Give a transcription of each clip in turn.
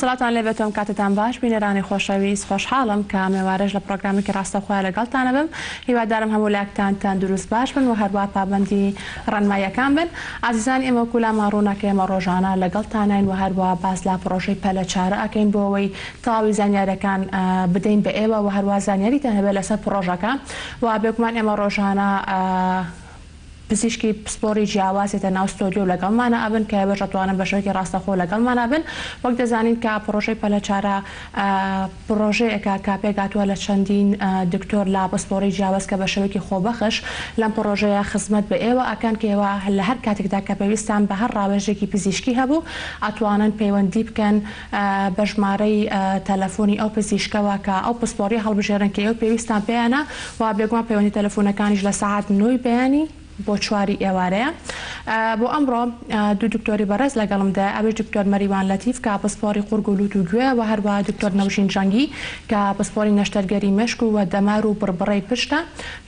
سڵاوتان لێبێت و ئەم کاتەتان باش بینەرانی خۆشەویست خۆشحاڵم کە ئەمێوارەش لە پڕۆگرامێکی ڕاستەوخۆیا لەگەڵتانە بم هیوادارم هەموو لایەکتان تەندروست باش بن و هەروا پابەندی ڕێنماییەکان بن ئازیزان ئێمە وەکو لامان ڕوونە کە ئێمە ڕۆژانە لەگەڵتاناین و هەروا باس لە پڕۆژەی پەلە چارە ئەکەین بۆ ئەوەی تەواوی زانیاریەکان بدەین بە ئێوە و هەروا زانیاریتان هەبێت لەسەر پڕۆژەکە و بێگومان ئێمە ڕۆژانە پزیشکی پسپۆڕی جیاواز یەتە ناو ستۆدیۆ و لەگەڵمانا ئەبن کە ئێوەش ئەتوانن بە شێوەیەکی ڕاستەوخۆ لەگەڵمانا بن. وەک دەزانین کە پڕۆژەی پەلەچارە پڕۆژەیەکە کە پێکهاتووە لە چەندین دکتۆر لە پسپۆڕی جیاواز کە بە شێوەیەکی خۆبەخش لەم پڕۆژەیە خزمەت بە ئێوە ئەکەن کە ئێوە لە هەر کاتێکدا کە پێویستتان بە هەر ڕاوێژێکی پزیشکی هەبوو ئەتوانن پەیوەندی بکەن بە ژمارەی تەلەفۆنی ئەو پزیشکەوە کە ئەو پسپۆڕیە هەڵبژێرن کە ئێوە پێویستتان پێیانە و بێگومان پەیوەندی تەلەفۆنەکانیش لە سەعات نۆی بەیانی بۆ چواری ئێوارەیە. بۆ ئەمڕۆ دوو دکتۆری بەڕێز لەگەڵمدایە ئەویش دکتۆر مەریوان لەتیف کە پسپۆڕی قورگ و لوت و گوێ و هەروەها دکتۆر نەوژین جەنگی کە پسپۆڕی نەشتەرگەری مێشک و دەمار و بڕبڕەی پشتە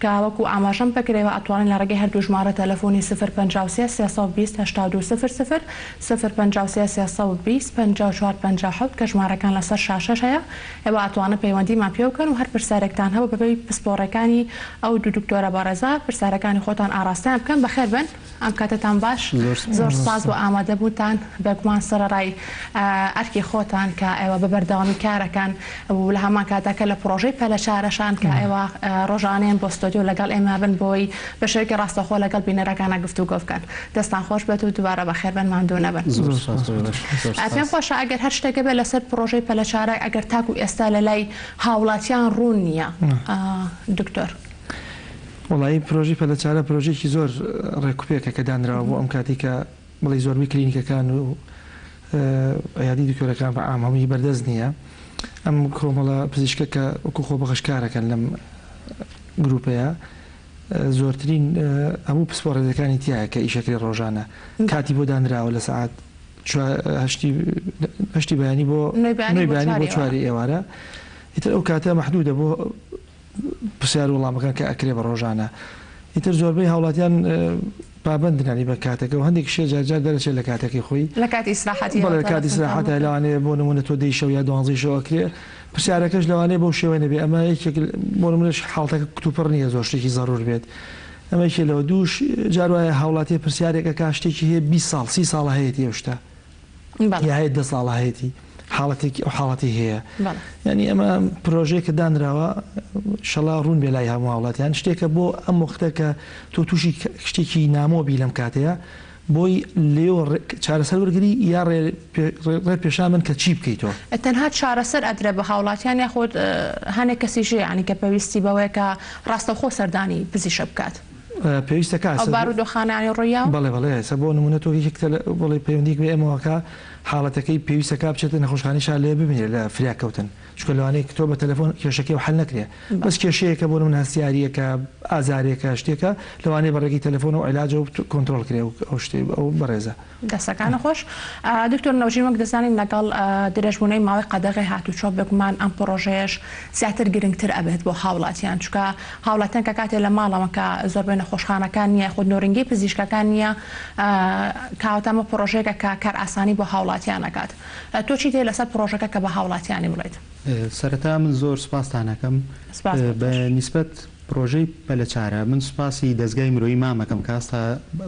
کە وەکو ئاماژەم پێکرا ئەتوانن لە ڕێگەی هەردوو ژمارە تەلەفۆنی سفر 53 320 82 صفر صفر سفر 53 320 54 57 کە ژمارەکان لەسەر شاشەش هەیە ئێوە ئەتوانن پەیوەندیمان پێوە بکەن و هەر پرسیارێکتان هەبوو بەپێی پسپۆڕێکانی ئەو دوو دکتۆرە بەڕێزە پرسیارەکانی خۆتان ئاڕاستەیان بکەن. بەخێر بێن. ئەم کاتەتان باش. زۆر سوپاس بۆ ئامادەبوونتان. بێگومان سەرەڕای ئەرکی خۆتان کە ئێوە بە بەردەوامی کارەکەن و لە هەمان کاتدا کە لە پڕۆژەی پەلەچارەشان کە ئێوە ڕۆژانەیەن بۆ ستۆدیۆ لەگەڵ ئێمە بن بۆی بە شێوەیەکی ڕاستەوخۆ لەگەڵ بینەرەکانا گفتوگۆ بکەن. دەستان خۆش بێت و دووبارە بەخێر بێن ماندوو نەبن. زۆر سوپاس بۆ ئێوەش. زۆر پێم سوپاس. خۆشە ئەگەر هەر شتێک هەبێت لەسەر پڕۆژەی پەلەچارە ئەگەر تاکو ئێستا لەلای هاوڵاتیان ڕوون نییە دکتۆر. وەڵایی پرۆژەی پەلەچارە پرۆژەیەکی زۆر ڕێکوپێکە کە دانراوە بۆ ئەم کاتەی کە بڵێی زۆربەی کلینیکەکان و عیادەی دکتۆرەکان بە عام هەمووی بەردەست نییە ئەم کۆمەڵە پزیشکە کە وەکو خۆبەخش کارەکەن لەم گروپەیە زۆرترین هەموو پسپۆڕێتەکانی تایە کە ئیشەکرێ ڕۆژانە کاتی بۆ دانراوە لە سەعات هەشتی بەیانی بۆ نۆی بەیانی بۆ چواری ئێوارە ئیتر ئەو کاتە مەحدودە بۆ پرسیار و وەڵامەکان کە ئەکرێ بە ڕۆژانە ئیتر زۆربەی هاوڵاتیان پابەندن یانی بە کاتەکە و هەندێک شێ جار جار دەرەچێت لە کاتەکەی خۆی. لە کاتی ئیسراحەتی بەڵێ لە کاتی ئیسراحەتە لەوانەیە بۆ نموونە تۆ دەی شەو یا دوانزەی شەو ئەکرێ پرسیارەکەش لەوانەیە بەو شێوەیە نەبێ ئەمە یەکێک بۆ نموونەش حاڵەتەکە کتوپڕ نییە زۆر شتێکی زەروور بێت ئەمە یەکێ لەوە دووش جار وایە هاوڵاتیە پرسیارێک ئەکا شتێکی هەیە 20 ساڵ 30 ساڵە هەیەتی ئەو شتە یا هەیە دە ساڵە هەیەتی حاڵەتێکی ئەو حاڵەتی هەیە یعنی ئەمە پرۆژەیەکە دانراوە شەڵا ڕوون بێ لای هەموو هاوڵاتیان شتێکە بۆ ئەم وەختە کە تۆ تووشی شتێکی نامۆ بی لەم کاتەیە بۆی لێوە چارەسەر وەرگری یا ڕێ پێشان بن کە چی بکەی تۆ. تەنها چارەسەر ئەدرێ بە هاوڵاتیان یاخود هەنێک کەسیش هەیە یانی کە پێویستی بەوەیە کە ڕاستەوخۆ سەردانی پزیشک بکات؟ پێویستە کە ئەو بارودۆخانە یانی ڕوویاوە؟ بەڵێ بەڵێ ئێستا بۆ نموونە تۆ یەکێک بڵێ پەیوەندیەک بە ئێمەوە کە حاڵەتەکەی پێویستە کا بچێتە نەخۆشخانەی شار لێ ببینێ لە فریا کەوتن چونکە لەوانەیە تۆ بە تەلەفۆن کێشەکەی حەل نەکرێ بەس کێشەیەکە بۆ نموونە هەستیاریەکە ئازارێکە شتێکە لەوانەیە بە ڕێگەی تەلەفۆن و عیلاجەوە کۆنترۆڵ کرێ ئەو شتەی ئەو بەڕێزە. دەستەکانت خۆش دکتۆر نەوژین وەک دەزانین لەگەڵ درێژبوونەوەی ماوەی قەدەغەی هاتوچۆ بێگومان ئەم پڕۆژەیەش زیاتر گرنگتر ئەبێت بۆ هاوڵاتیان چونکە هاوڵاتیان کە کاتێ لە ماڵەوەن کە زۆربەی نەخۆشخانەکان نییە خود نۆرینگەی پزیشکەکان نییە کاواتە ئەمە پڕۆژەیەکە کە کارئاسانی بۆ هاوڵاتیان ئەکات تۆ چیت هەیە لەسەر پڕۆژەکە کە بە هاوڵاتیانی بڵێیت؟ سەرەتا من زۆر سوپاستان ئەکەم سپاس بۆ بە تۆش. نیسبەت پرۆژەی پەلەچارە من سوپاسی دەزگای مرۆیی مام ئەکەم کە هەستا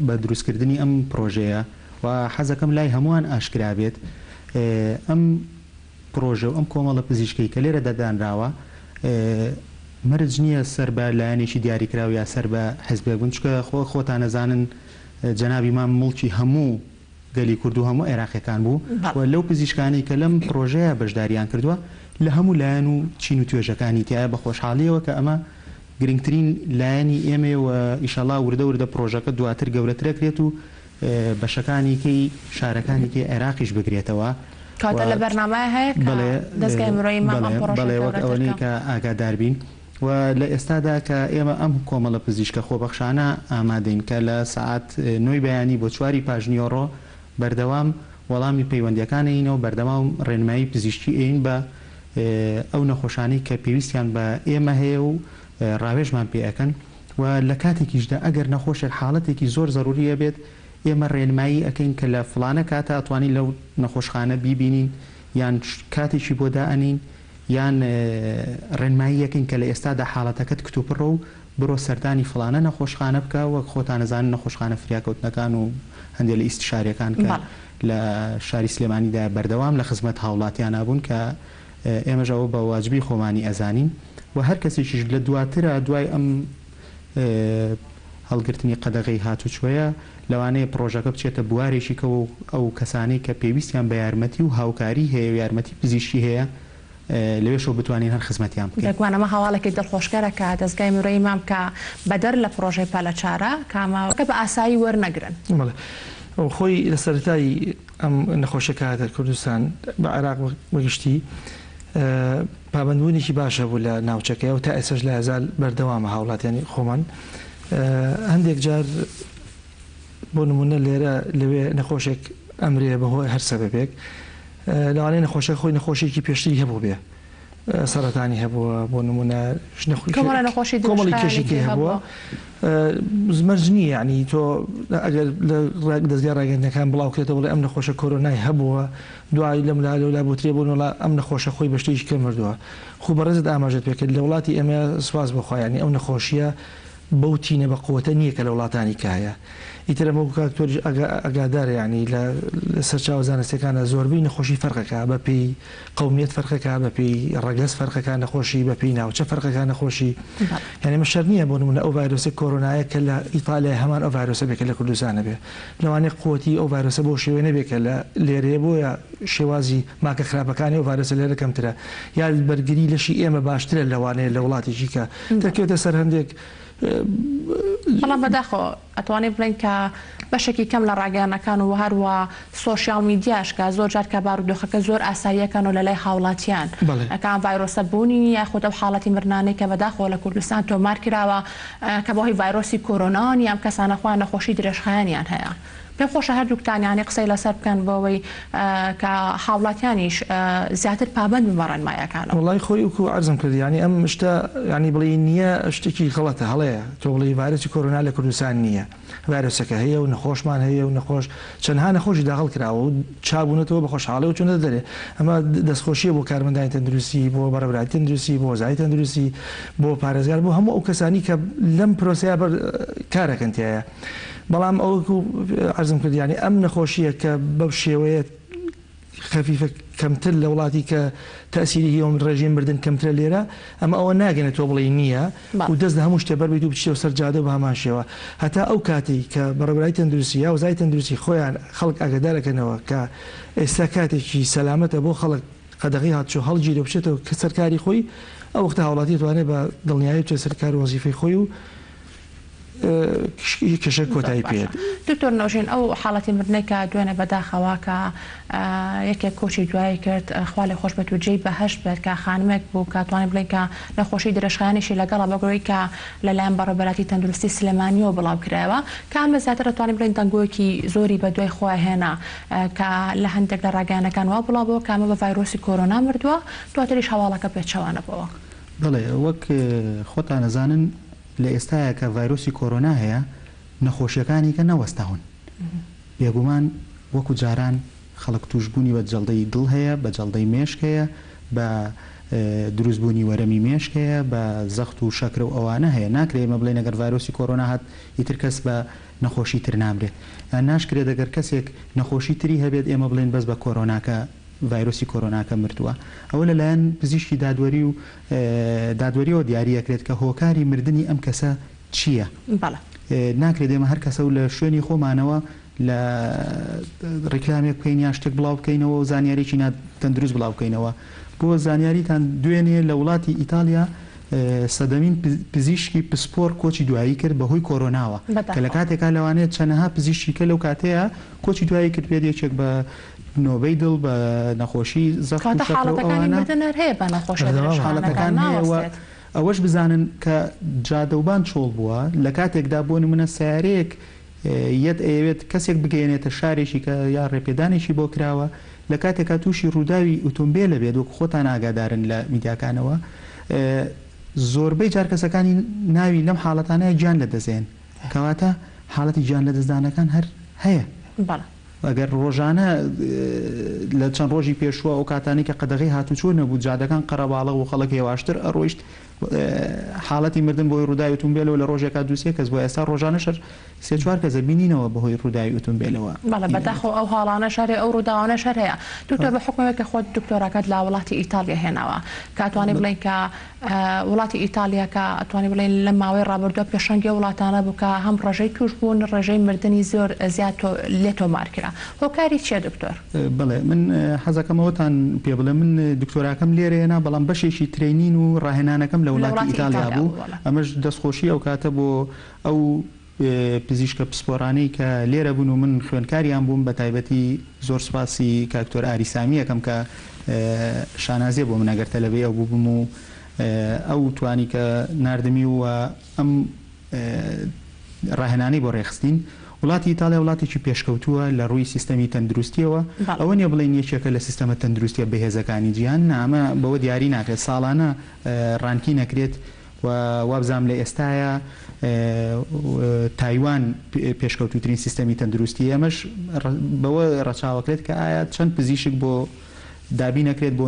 بە دروستکردنی ئەم پرۆژەیە و حەزەکەم لای هەمووان ئاشکرا بێت ئەم پرۆژە و ئەم کۆمەڵە پزیشکەی کە لێرەدا دانراوە مەرج نییە سەر بە لایەنێکی دیاریکراو یا سەر بە حزبێک بن چونکە خۆ خۆتان ئەزانن جەنابی مام موڵکی هەموو گەلی کورد و هەموو عێراقیەکان بوو و لەو پزیشکانەی کە لەم پرۆژەیە بەشداریان کردووە لە هەموو لایەن و چین و توێژەکانی تیایە بە خۆشحاڵیەوە کە ئەمە گرنگترین لایەنی ئێمەیە و ئیشەڵا وردە وردە پرۆژەکە دواتر گەورەتر ئەکرێت و بەشەکانی کەی شارەکانی کەی عێراقیش بگرێتەوە کەواتە لە بەرنامەیا هەیە کە دەزگای مرۆیی مام ئەم پرۆژەیە بەڵێ وەک گەورەتر ئەوەنەی کە. کە ئاگادار بین و لە ئێستادا کە ئێمە ئەم کۆمەڵە پزیشکە خۆبەخشانە ئامادەین کە لە سەعات نۆی بەیانی بۆ چواری پاشنیوەڕۆ بەردەوام وەڵامی پەیوەندیەکان ئەیینەوە بەردەوام ڕێنمایی پزیشکی ئەیین بە ئەو نەخۆشانەی کە پێویستیان بە ئێمە هەیە و ڕاوێژمان پێ ئەکەن و لە کاتێکیشدا ئەگەر نەخۆشێک حاڵەتێکی زۆر زەروری ئەبێت ئێمە ڕێنمایی ئەکەین کە لە فڵانە کاتا ئەتوانین لەو نەخۆشخانە بیبینین. یان کاتێکی بۆ دائەنێین یان ڕێنماییەکەین کە لە ئێستادا حاڵەتەکەت کتوپڕە و بڕۆ سەردانی فڵانە نەخۆشخانە بکە، وەک خۆتان ئەزانن نەخۆشخانە فریاکەوتنەکان و هەندێ لە ئیستشاریەکان کە لە شاری سلێمانیدا بەردەوام لە خزمەت هاوڵاتیانا بوون کە ئێمەش ئەوە بە واجبی خۆمانی ئەزانین و هەر کەسێکیش لە دواترا دوای ئەم هەڵگرتنی قەدەغەی هاتوچۆیە لەوانەیە پڕۆژەکە بچێتە بوارێکی کەوە و ئەو کەسانەی کە پێویستیان بە یارمەتی و هاوکاری هەیە و یارمەتی پزیشکی هەیە لەوێشەوە بتوانین هەر خزمەتیان بکەین. بێگومان ئەمە هەواڵێکی دڵخۆشکەرە کە دەزگای مرۆیی مام کە بەدەر لە پڕۆژەی پەلەچارە کە ئەمە کە بە ئاسایی وەرنەگرن. بەڵێ خۆی لە سەرەتای ئەم نەخۆشیە کە هاتە کوردستان بە عێراق بە گشتی پابەندبوونێکی باش هەبوو لە ناوچەکەی و تا ئێستاش لایەزال بەردەوامە هاوڵاتیانی خۆمان هەندێک جار بۆ نمونە لێرە لەوێ نەخۆشێک ئەمرێ بەهۆی هەر سەبەبێک لەوانەیە نەخۆشەکە خۆی نەخۆشیەکی پێشتری هەبوو بێ سەرەتانی هەبووە بۆ نمونە کۆمەڵە نەخۆشی کۆمەڵی کێشێکی هەبووە مەرج نییە یعنی تۆ ئەگەر لە دەزگای ڕاگەیاندنەکان بڵاو کرێتەوە بڵێ ئەم نەخۆشە کۆرۆنای هەبووە دوای لەم لا لەولا بوترێ بۆ نۆڵا ئەم نەخۆشە خۆی بە شتێکی کە مردووە خو بەڕێزت ئاماژەت پێکرد لە وڵاتی ئێمە سوپاس بۆ خوا یعنی ئەو نەخۆشیە بەو تینە بە قوەتە نییە کە لە وڵاتانی کە هەیە ئیتر ئەمە وەکو کاک تۆریش ئاگادارە یانی لە سەرچاوە زانستیەکانا زۆربەی نەخۆشی فەرقەکا بە پێی قەومیەت فەرقەکا بە پێی ڕەگەز فەرقەکا نەخۆشی بە پێی ناوچە فەرقەکا نەخۆشی یانی ئەمە شەرت نییە بۆ نمونە ئەو ڤایرۆسەی کۆرۆنایە کە لە ئیتالیا هەمان ئەو ڤایرۆسە بێ کە لە کوردستانە بێ لەوانەیە قوەتی ئەو ڤایرۆسە بەو شێوەیە نەبێ کە لە لێرەیە بۆیە شێوازی ماکە خراپەکانی ئەو ڤایرۆسە لێرە کەمترە یا بەرگری لەشی ئێمە باشترە لەوانەیە لە وڵاتێکی کە دەکەوێتە سەر هەندێک بەڵام بەداخەوە ئەتوانین بڵێین کە بەشێکی کەم لە ڕاگەیاندنەکان و هەروا سۆشیاڵ میدیاش کە زۆر جار کە بارودۆخەکە زۆر ئاساییەکەن و لەلای هاوڵاتیان کە ئەم ڤایرۆسە بوونی نییە یاخود ئەو حاڵەتی مردنانەی کە بەداخەوە لە کوردستان تۆمار کراوە کە بەهۆی ڤایرۆسی کۆرۆناوە نییە ئەم کەسانە خۆیان نەخۆشی درێژخایەنیان هەیە. پێم خۆشە هەردووکتان یانی قسەی لەسەر بکەن بۆ ئەوەی کە هاوڵاتیانیش زیاتر پابەند بن بە ڕێنماییەکانەوە. وەڵای خۆی وەکو عەرزم کرد یانی ئەم شتە یانی بڵێی نییە شتێکی غەڵەتە هەڵەیە تۆ بڵێی ڤایرۆسی کۆرۆنا لە کوردستان نییە ڤایرۆسەکە هەیە و نەخۆشمان هەیە و نەخۆش چەندها نەخۆشی داخڵ کراوە و چابوونەتەوە بە خۆشحاڵی و چوونەتە دەرێ ئەمە دەستخۆشیە بۆ کارمەندانی تەندروستی بۆ بەڕێوەبەرایەتی تەندروستی بۆ وەزارەتی تەندروستی بۆ پارێزگار بۆ هەموو ئەو کەسانی کە لەم پرۆسەیە بەر کارەکەن تیایا بەڵام ئەوە وەکو عەرزم کرد یانی ئەم نەخۆشییە کە بەو شێوەیە خەفیفە کەمتر لە وڵاتی کە تەئسیری هەیە و ڕێژەی مردن کەمترە لێرە ئەمە ئەوە ناگەنێت تۆ بڵێی نییە و دەست لە هەموو شتێ بەربیت و بچیتەوە سەر جادە و بە هەمان شێوە هەتا ئەو کاتەی کە بەڕێوەبەرانی تەندروستی یا وەزارەتی تەندروستی خۆیان خەڵک ئاگادار ئەکەنەوە کە ئێستا کاتێکی سەلامەتە بۆ خەڵک قەدەغەی هاتوچۆ هەڵگیرێ و بچێتەوە سەر کاری خۆی ئەو وەختە هاوڵاتی دەتوانێت بە دڵنیایی بچێتە سەر کار و وەزیفەی خۆی و کێشەکە زۆر کۆتایی باشە پێیەت. دکتۆر نەوژین ئەو حاڵەتی مردنەی کە دوێنێ بەداخەوە کە یەکێک کۆچی دوایی کرد خوا لێ خۆش بێت و جێی بەهەشت بێت کە خانمێک بوو کە توانین بڵێین کە نەخۆشی درێژخایەنیشی لەگەڵە بەگۆی کە لەلایەن بەڕێوبەراتی تەندروستی سلێمانیەوە بڵاو کرایەوە کە ئەمە زیاتر ئەتوانین بڵێین دەنگۆیەکی زۆری بەدوای خۆیا هێنا کە لە هەندێک لە ڕاگەیانەکان وا بڵاو بۆوە کە ئەمە بە ڤایرۆسی کۆرۆنا مردووە دواتریش هەواڵەکە پێچەوانە بۆوە. بەڵێ وەک خۆتان ئەزانن لە ئێستایا کە ڤایرۆسی کۆرۆنا هەیە نەخۆشیەکانی کە نەوەستاون بێگومان وەکو جاران خەڵک توشبوونی بە جەڵدەی دڵ هەیە بە جەڵدەی مێشک هەیە بە دروست بوونی وەرەمی مێشک هەیە بە زەخت و شەکرە و ئەوانە هەیە ناکرێ ئێمە بڵێین ئەگەر ڤایرۆسی کۆرۆنا هات ئیتر کەس بە نەخۆشی تر نامرێت یان ناشکرێت ئەگەر کەسێک نەخۆشی تری هەبێت ئێمە بڵێین بەس بە کۆرۆناکە ڤایرۆسی کۆرۆناکە مردووە ئەوە لەلایەن پزیشکی دادوەری و دادوەریەوە دیاری ئەکرێت کە هۆکاری مردنی ئەم کەسە چییە بەڵێ. ناکرێت ئێمە هەر کەسە و لە شوێنی خۆمانەوە لە ڕیکلامێک بکەین یان شتێک بڵاو بکەینەوە و زانیاریی نا تەندروست بڵاو بکەینەوە بۆ زانیاریتان دوێنێ لە وڵاتی ئیتاڵیا سەدەمین پزیشکی پسپۆڕ کۆچی دوایی کرد بەهۆی کۆرۆناوە کە لە بەداخەوە. کاتێکا لەوانەیە چەنەها پزیشکی کە لەو کاتەیە کۆچی دوایی کردبێت یەکێک بە نۆبەی دڵ بە نەخۆشی زەخت و کەواتە شەکرە و حاڵەتەکانی ئەوانە. مردن هەر هەیە بە نەخۆشیە بەردەوامە. درێژخایەنەکان حاڵەتەکان هەیە و ناوەستێت. ئەوەش بزانن کە جادەوبان چۆڵ بووە لە کاتێکدا بۆ نمونە سەیارەیەک یەت ئەیەوێت کەسێک بگەیەنێتە شارێکی کە یا ڕێپێدانێکی بۆ کراوە لە کاتێکا تووشی ڕووداوی ئوتومبێلە بێت وەکو خۆتان ئاگادارن لە میدیاکانەوە زۆربەی جار کەسەکانی ناوی لەم حاڵەتانەیە گیان لەدەستێن کەواتە حاڵەتی گیان لەدەستدانەکان هەر هەیە. بەڵێ. ئەگەر ڕۆژانە لە چەند ڕۆژی پێشووە ئەو کاتانەی کە قەدەغەی هاتوچۆ نەبوو جادەکان قەرەباڵغ بوو خەڵک هێواشتر ئەڕۆیشت حاڵەتی مردن بەهۆی ڕووداوی ئوتومبێلەوە لە ڕۆژێکا دوو سێ کەس بووە ئێستا ڕۆژانەش هەر سێ چوار کەس ئەبینینەوە بەهۆی ڕووداوی ئوتومبێلەوە. بەڵێ بەداخەوە ئەو هاڵانەش هەر هەیە ئەو ڕووداوانەش هەر هەیە. دکتۆر بە حوکمی ئەوەی کە خۆت دکتۆراکەت لە وڵاتی ئیتاڵیا هێناوە کە ئەتوانی بڵێین کە وڵاتی ئیتاڵیا کە ئەتوانین بڵێین لەم ماوەی ڕابردووە پێشەنگی ئەو وڵاتانە بوو کە هەم ڕێژەی تووشبوون ڕێژەی مردنی زۆر زیاد لێ تۆمار کرا. هۆکاری چیە دکتۆر؟ بەڵێ من حەزەکەم ئەوەتان پێ بڵێم من دکتۆراکەم لێرە هێنا بەڵام بەشێکی training و ڕاهێنانەکەم لە وڵاتی ئیتاڵیا بوو ئەمەش دەستخۆشی ئەوکاتە بۆ ئەو پزیشکە پسپۆرانەی کە لێرە بوون و من خوێندکاریان بووم بە تایبەتی زۆر سوپاسی کاک دکتۆر ئاری سامی ئەکەم کە شانازیە بۆ من ئەگەر تەلەبەی ئەو بووبم و ئەو توانی کە ناردمی و ئەم ڕاهێنانەی بۆ ڕێکخستین. وڵاتی ئیتاڵیا وڵاتێکی پێشکەوتووە لە ڕووی سیستەمی تەندروستیەوە، ئەوە نیە بڵێین یەکێکە لە سیستەمە تەندروستیە بەهێزەکانی جیهان، نا ئەمە بەوە دیاری ناکرێت، ساڵانە ranking ئەکرێت و وابزانم لە ئێستایا تایوان پێشکەوتووترین سیستەمی تەندروستیە، ئەمەش بەوە ڕەچاوەکرێت کە ئایا چەند پزیشک بۆ دابین ئەکرێت بۆ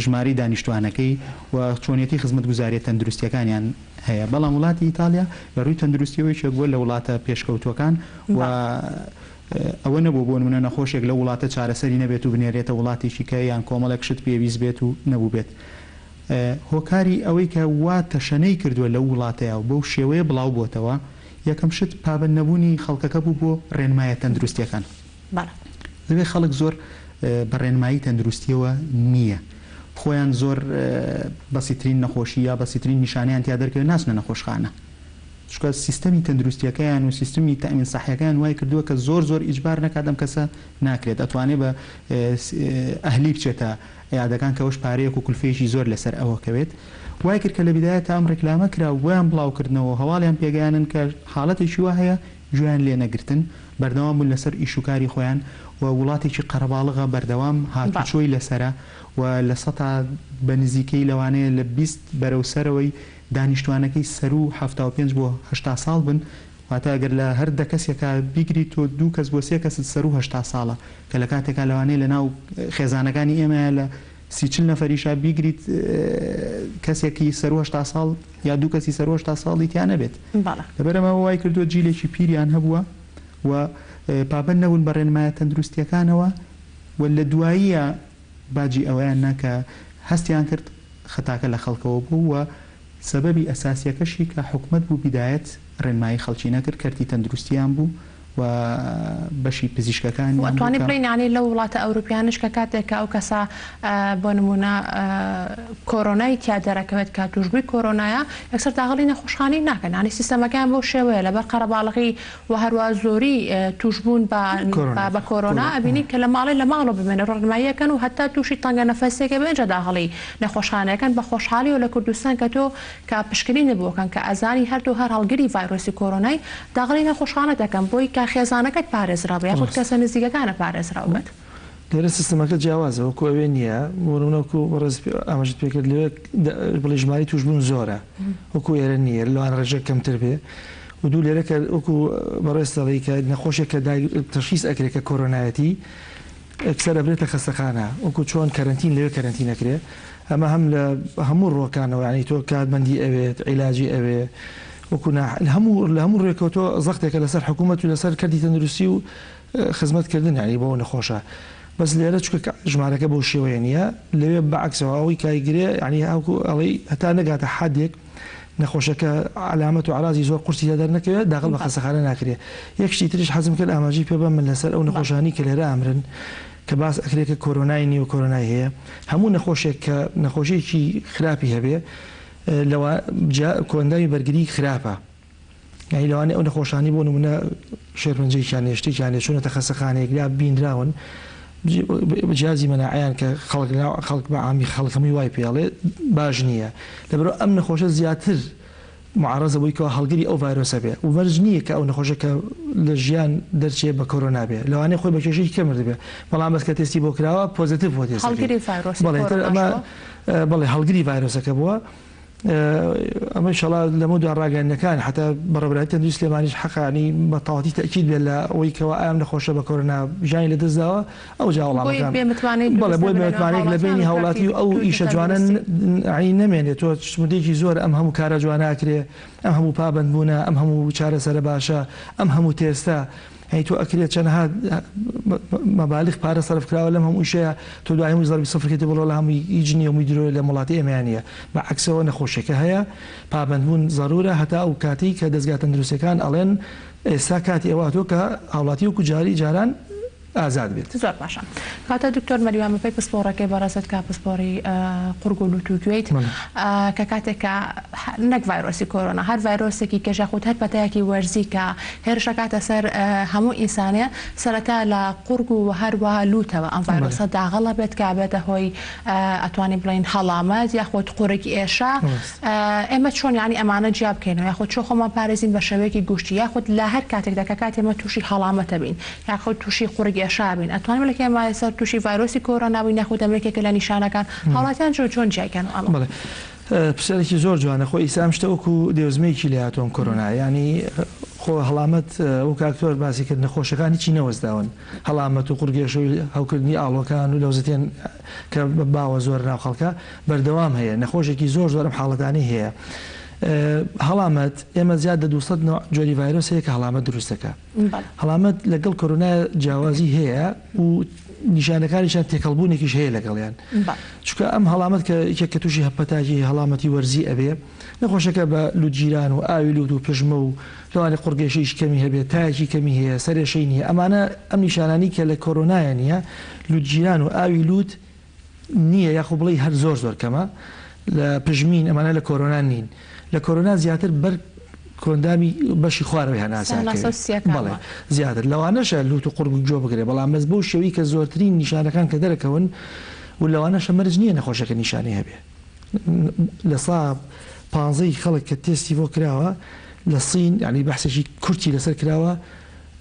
ژمارەی دانیشتوانەکەی و چۆنیەتی خزمەتگوزاریە تەندروستیەکانیان هەیە، بەڵام وڵاتی ئیتاڵیا لە ڕووی تەندروستیەوە یەکێک بووە لە وڵاتە پێشکەوتووەکان و ئەوە نەبووە بۆ نمونە نەخۆشێک لەو وڵاتە چارەسەری نەبێت و بنێرێتە وڵاتێکی کە یان کۆمەڵێک شت پێویست بێت و نەبووبێت. هۆکاری ئەوەی کە وا تەشەنەی کردووە لەو وڵاتەیا و بەو شێوەیە بڵاو بۆتەوە، یەکەم شت پابەند نەبوونی خەڵکەکە بوو بۆ ڕێنمایە تەندروستیەکان. لەوێ خەڵک زۆر بە ڕێنمایی تەندروستیەوە نییە. خۆیان زۆر بەسیترین نەخۆشی یا بەسیترین نیشانەیان تیا دەرکەوێت ناچنە نەخۆشخانە. چونکە سیستەمی تەندروستیەکەیان و سیستمی تەئمین سەحیەکەیان وای کردووە کە زۆر زۆر ئیجبار نەکات ئەم کەسە ناکرێت ئەتوانێ بە ئەهلی بچێتە عیادەکان کە ئەوەش پارەیەک و کولفەیەکی زۆر لەسەر ئەوە کەوێت وای کرد کە لە بیدایەتا ئەم ڕیکلامە کرا و بۆیان بڵاو کردنەوە و هەواڵیان پێگەیانن کە حاڵەتێکی وا هەیە گوێیان لێ نەگرتن بەردەوام بوون لەسەر ئیش و کاری خۆیان و وڵاتێکی قەرەباڵغە بەردەوام هاتوچۆی لەسەرە و لە سەتا بە نزیکەی لەوانەیە لە 20 بەرەو سەرەوەی دانیشتوانەکەی سەروو 75 بۆ 80 ساڵ بن واتە ئەگەر لە هەر دە کەسێکا بیگریت تۆ دوو کەس بۆ سێ کەست سەروو 80 ساڵە کە لە کاتێکا لەوانەیە لە ناو خێزانەکانی ئێمەیا لە سی چل نەفەریشا بیگریت کەسێکی سەروو 80 ساڵ یا دوو کەسی سەروو 80 ساڵی تیا نەبێت. لەبەر ئەمە وای کردووە جیلێکی پیریان هەبووە و پابەند نەبوون بە ڕێنمایە تەندروستییەکانەوە و لە دواییە باجی ئەوەیان نا کە هەستیان کرد خەتاکە لە خەڵکەوە بوو و سەبەبی ئەساسیەکەشی کە حکومەت بوو بیدایەت ڕێنمایی خەڵکی نەکرد کەرتی تەندروستیان بوو و بەشی پزیشکەکانیان بوو ئەتوانی کە. بڵێین یانی لەو وڵاتە ئەوروپیانەش کە کاتێک کە ئەو کەسە بۆ نموونە کۆرۆنای تیا دەرەکەوێت کە تووشبووی کۆرۆنایە یەکسەر داغڵی نەخۆشخانەی ناکەن یانی سیستەمەکەیان بەو شێوەیە لەبەر قەرەباڵغی و هەروا زۆری تووشبوون بە بە کۆرۆنا ئەبینی کە لە ماڵێ لە ماڵەوە بمێنن ڕێنمایی ئەکەن و هەتا تووشی تەنگە نەفەسیەکە بێ ئینجا داغڵی نەخۆشخانە ئەکەن بە خۆشحاڵیەوە لە کوردستان کە تۆ کە پشکنینت بۆ ئەکەن کە ئەزانی هەر تۆ هەر هەڵگری ڤایرۆسی کۆرۆنای داغڵی نەخۆشخانەت ئەکەن بۆی کە خێزانەکەت پارێزراو بێ یاخود کەسە نزیکەکانت پارێزراو بێت. لێرە سیستەمەکە جیاوازە وەکو ئەوێ نییە بۆ نمونە وەکو بەڕێز ئاماژەت پێ کرد لەوێ بڵێ ژمارەی تووشبوون زۆرە وەکو ئێرە نییە لەوان ڕێژە کەمتر بێ و دوو لێرە کە وەکو بەڕێز دەڵێی کە نەخۆشێک کە تەشخیس ئەکرێ کە کۆرۆنایەتی یەکسەر ئەبرێتە خەستەخانە وەکو چۆن کەرەنتین لەوێ کەرەنتین ئەکرێ ئەمە هەم لە هەموو ڕووەکانەوە یانی تۆ کارمەندی ئەوێت عیلاجی ئەوێ وەکو هەموو لە هەموو ڕووێکەوە تۆ زەختێکە لەسەر حکوومەت و لەسەر کەرتی تەندروستی و خزمەت کردن یانی بۆ نەخۆشە بەس لێرە چونکە ژمارەکە بەو شێوەیە نییە لەوێ بەعەکسەوە ئەوەی کایگرێ یانی هەوکو ئەڵێی هەتا نەگاتە حەدێک نەخۆشەکە عەلامەت و عەرازی زۆر قورسی تیا دەرنەکەوێت داخل بە خەستەخانە ناکرێ یەک شتی تریش حەزم کرد ئاماژەی پێ بەم من لەسەر ئەو نەخۆشانی کە لێرە ئەمرن کە باس ئەکرێ کە کۆرۆنای نیە و کۆرۆنای هەیە هەموو نەخۆشێک کە نەخۆشیەکی خراپی هەبێ لەوە کۆئەندامی بەرگری خراپە یانی لەوانەیە ئەو نەخۆشانەی بۆ نمونە شێرپەنجەیەکیان هەیە شتێکیان هەیە چوونەتە خەستەخانەیەک یا بینراون جیازی مەناعەیان کە خەڵک لەناو خەڵک بە عامی خەڵک هەمووی وای پێ ئەڵێ باش نییە لەبەرئەوە ئەم نەخۆشە زیاتر معەڕەزە بۆی کەوا هەڵگری ئەو ڤایرۆسە بێ و مەرج نییە کە ئەو نەخۆشە کە لە ژیان دەرچێ بە کۆرۆنا بێ لەوانەیە خۆی بە کێشەیەکی کە مردبێ بەڵام بەس کە تێستی بۆ کراوە positive بووە تێستەکەی هەڵگری ڤایرۆسی بەڵێ تر کۆرۆناش ئەمە بووە؟ بەڵێ هەڵگری ڤایرۆسەکە بووە. ئەمە ئیشەڵا لەمەو دوا ڕاگەیاندنەکان حەتا بەڕێوەبەرایەتی تەندروستی سلێمانیش حەقە یانی بە تەواوەتی تەئکید بێت لە ئەوەی کەوا ئایا ئەم نەخۆشە بە کۆرۆنا ژیانی لە دەست داوە ئەوجا بۆیە وەڵامەکان بێ متمانەی بەڵێ دروست بۆی نەبێت بێ لەنێو متمانەیەک لە هاوڵاتیان بەینی و هاوڵاتی کارتی و ئەو تووشی ئیشە جوانە تەندروستی. یانی نەمێنێت تۆ مدەیەکی زۆرە ئەم هەموو کارە جوانە ئەکرێ ئەم هەموو پابەند بوونە ئەم هەموو چارەسەرە باشە ئەم هەموو تێستە یانی تۆ ئەکرێ چەنەها مەبالغ پارە سەرف کراوە لەم هەموو ئیشەیا تۆ دوای هەمووی زەربی سفر کەیتەوە بڵێ وەڵا هەمووی هیچ نیە هەمووی درۆیە لەم وڵاتی ئێمەیا نیە بە عەکسەوە نەخۆشیەکە هەیە پابەندبوون زەرورە هەتا ئەو کاتەی کە دەزگا تەندروستیەکان ئەڵێن ئێستا کاتی ئەوە هاتووە کە هاوڵاتی وەکو جاری جاران ئازاد بێت. زۆر باشە کەواتە دکتۆر مەریوان بەپێی پسپۆڕەکەی بەڕێزت کە پسپۆڕی قوڕگ و لوت و گوێیت کە کاتێک کە نەک ڤایرۆسی کۆرۆنا هەر ڤایرۆسێکی کەش یاخود هەر پەتایەکی وەرزی کە هێرشەکاتە سەر هەموو ئینسانێ سەرەتا لە قوڕگ و هەروەها لوتەوە ئەم ڤایرۆسە داغڵە بێت کە بێتە هۆی ئەتوانین بڵێین هەڵامەت یاخود قورگ ئێشە ئێمە چۆن یانی ئەمانە جیا بکەینەوە یاخود چۆن خۆمان پارێزین بە شێوەیەکی گشتی یاخود لە هەر کاتێکدا کە کاتێ ئێمە تووشی هەڵامەتە بین یاخود تووشی قوڕگ ئێشا بین ئەتوانین بڵێین کە ئێمە ئێستا تووشی ڤایرۆسی کۆرۆنا بووین یاخود ئەمە یەکێکە لە نیشانەکان هاوڵاتیان چۆن چۆن جیای کەنەوە ئەمە؟ بەڵێ پرسیارێکی زۆر جوانە خۆ ئیستا ئەم شتە وەکو دێوزمەیەکی لێ هاتووە ئەم کۆرۆنایە یانی خۆ هەڵامەت وەکو کاک تۆر باسی کرد نەخۆشەکان هیچی نەوەستاون هەڵامەت و قوڕگێشە و هەوکردنی ئاڵۆکان و لەوزەتێن کە باوە زۆر ناو خەڵکە بەردەوام هەیە نەخۆشێکی زۆر زۆر ئەم حاڵەتانەی هەیە هەڵامەت ئێمە زیاد لە 200 نوع جۆری ڤایرۆس هەیە کە هەڵامەت دروست دەکا هەڵامەت لەگەڵ کۆرۆنا جیاوازی هەیە و نیشانەکانیشان تێکەڵبوونێکیش هەیە لەگەڵیان چونکە ئەم هەڵامەت کە یەکێک کە تووشی پەتاکی هەڵامەتی وەرزی ئەبێ نەخۆشەکە بە لووتگیران و ئاوی لووت و پژمە و لەوانەیە قوڕگێشەیش کەمی هەبێت تایەکی کەمی هەیە سەرێشەی نییە ئەمانە ئەم نیشانانەی کە لە کۆرۆنایە نییە لووتگیران و ئاوی لووت نییە یاخۆ بڵێی هەر زۆر زۆر کەمە لە پژمین ئەمانە لە کۆرۆنا نین لە کۆرۆنا زیاتر بەر کۆندامی بەشی خوارەوەی هەناسە سەناسە و ئەکەوێت سییەکان بەڵێ وە. زیاتر لەوانەشە لوت و قوڕگ و گوێ بگرێ بەڵام بەس بەو شێوەی کە زۆرترین نیشانەکان کە دەرەکەون و لەوانەشە مەرج نییە نەخۆشەکە نیشانەی هەبێ لە سا پانزەی خەڵک کە تێستی بۆ کراوە لە سین یانی بەحسێکی کورتی لەسەر کراوە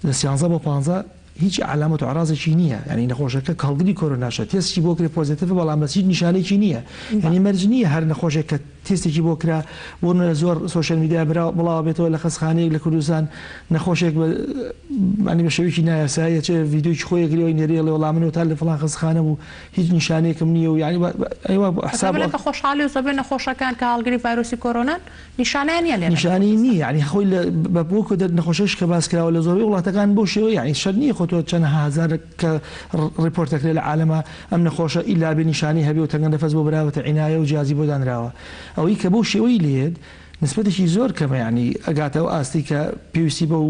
لە سیانزە بۆ پانزە هیچ عەلامەت و عەرازێکی نییە یانی نەخۆشەکە کە هەڵگری کۆرۆناشە تێستی بۆ کرێ پۆزێتیڤە بەڵام بەس هیچ نیشانەیەکی نییە یانی مەرج نییە هەر نەخۆشێک کە تێستێکی بۆ کرا بۆ نمونە زۆر سۆشیال میدیا برا بڵاوە بێتەوە لە خەستخانەیەک لە کوردستان نەخۆشێک بە یانی بە شێوەیەکی نایاسایی ئەچێ ڤیدیۆیەکی خۆی ئەگرێ و ئەینێرێ ئەڵێ وەڵا من وەتا لە فڵان خەستخانە بوو هیچ نیشانەیەکم نییە و یانی وا حساب بەتایبەت کە خۆشحاڵی و زۆربەی نەخۆشەکان کە هەڵگری ڤایرۆسی کۆرۆنان نیشانەیان نییە لێرە لە نیشانەی کوردستان. نییە یانی خۆی لە بە وەکو دەر نەخۆشەش کە باس کراوە لە زۆربەی وڵاتەکان بەو شێوەیە یانی شەرت نییە خۆ تۆ چەنەها هەزار کە ڕیپۆرت دەکرێ لە عالەما ئەم نەخۆشە ئیلا بێ نیشانەی هەبێ و تەنگە نەفەس بۆ براوەتە عینایە و جیازی بۆ دانراوە ئەوەی کە بەو شێوەی لێت نسبەتێکی زۆر کەمە یانی ئەگاتە ئەو ئاستەی کە پێویستی بەو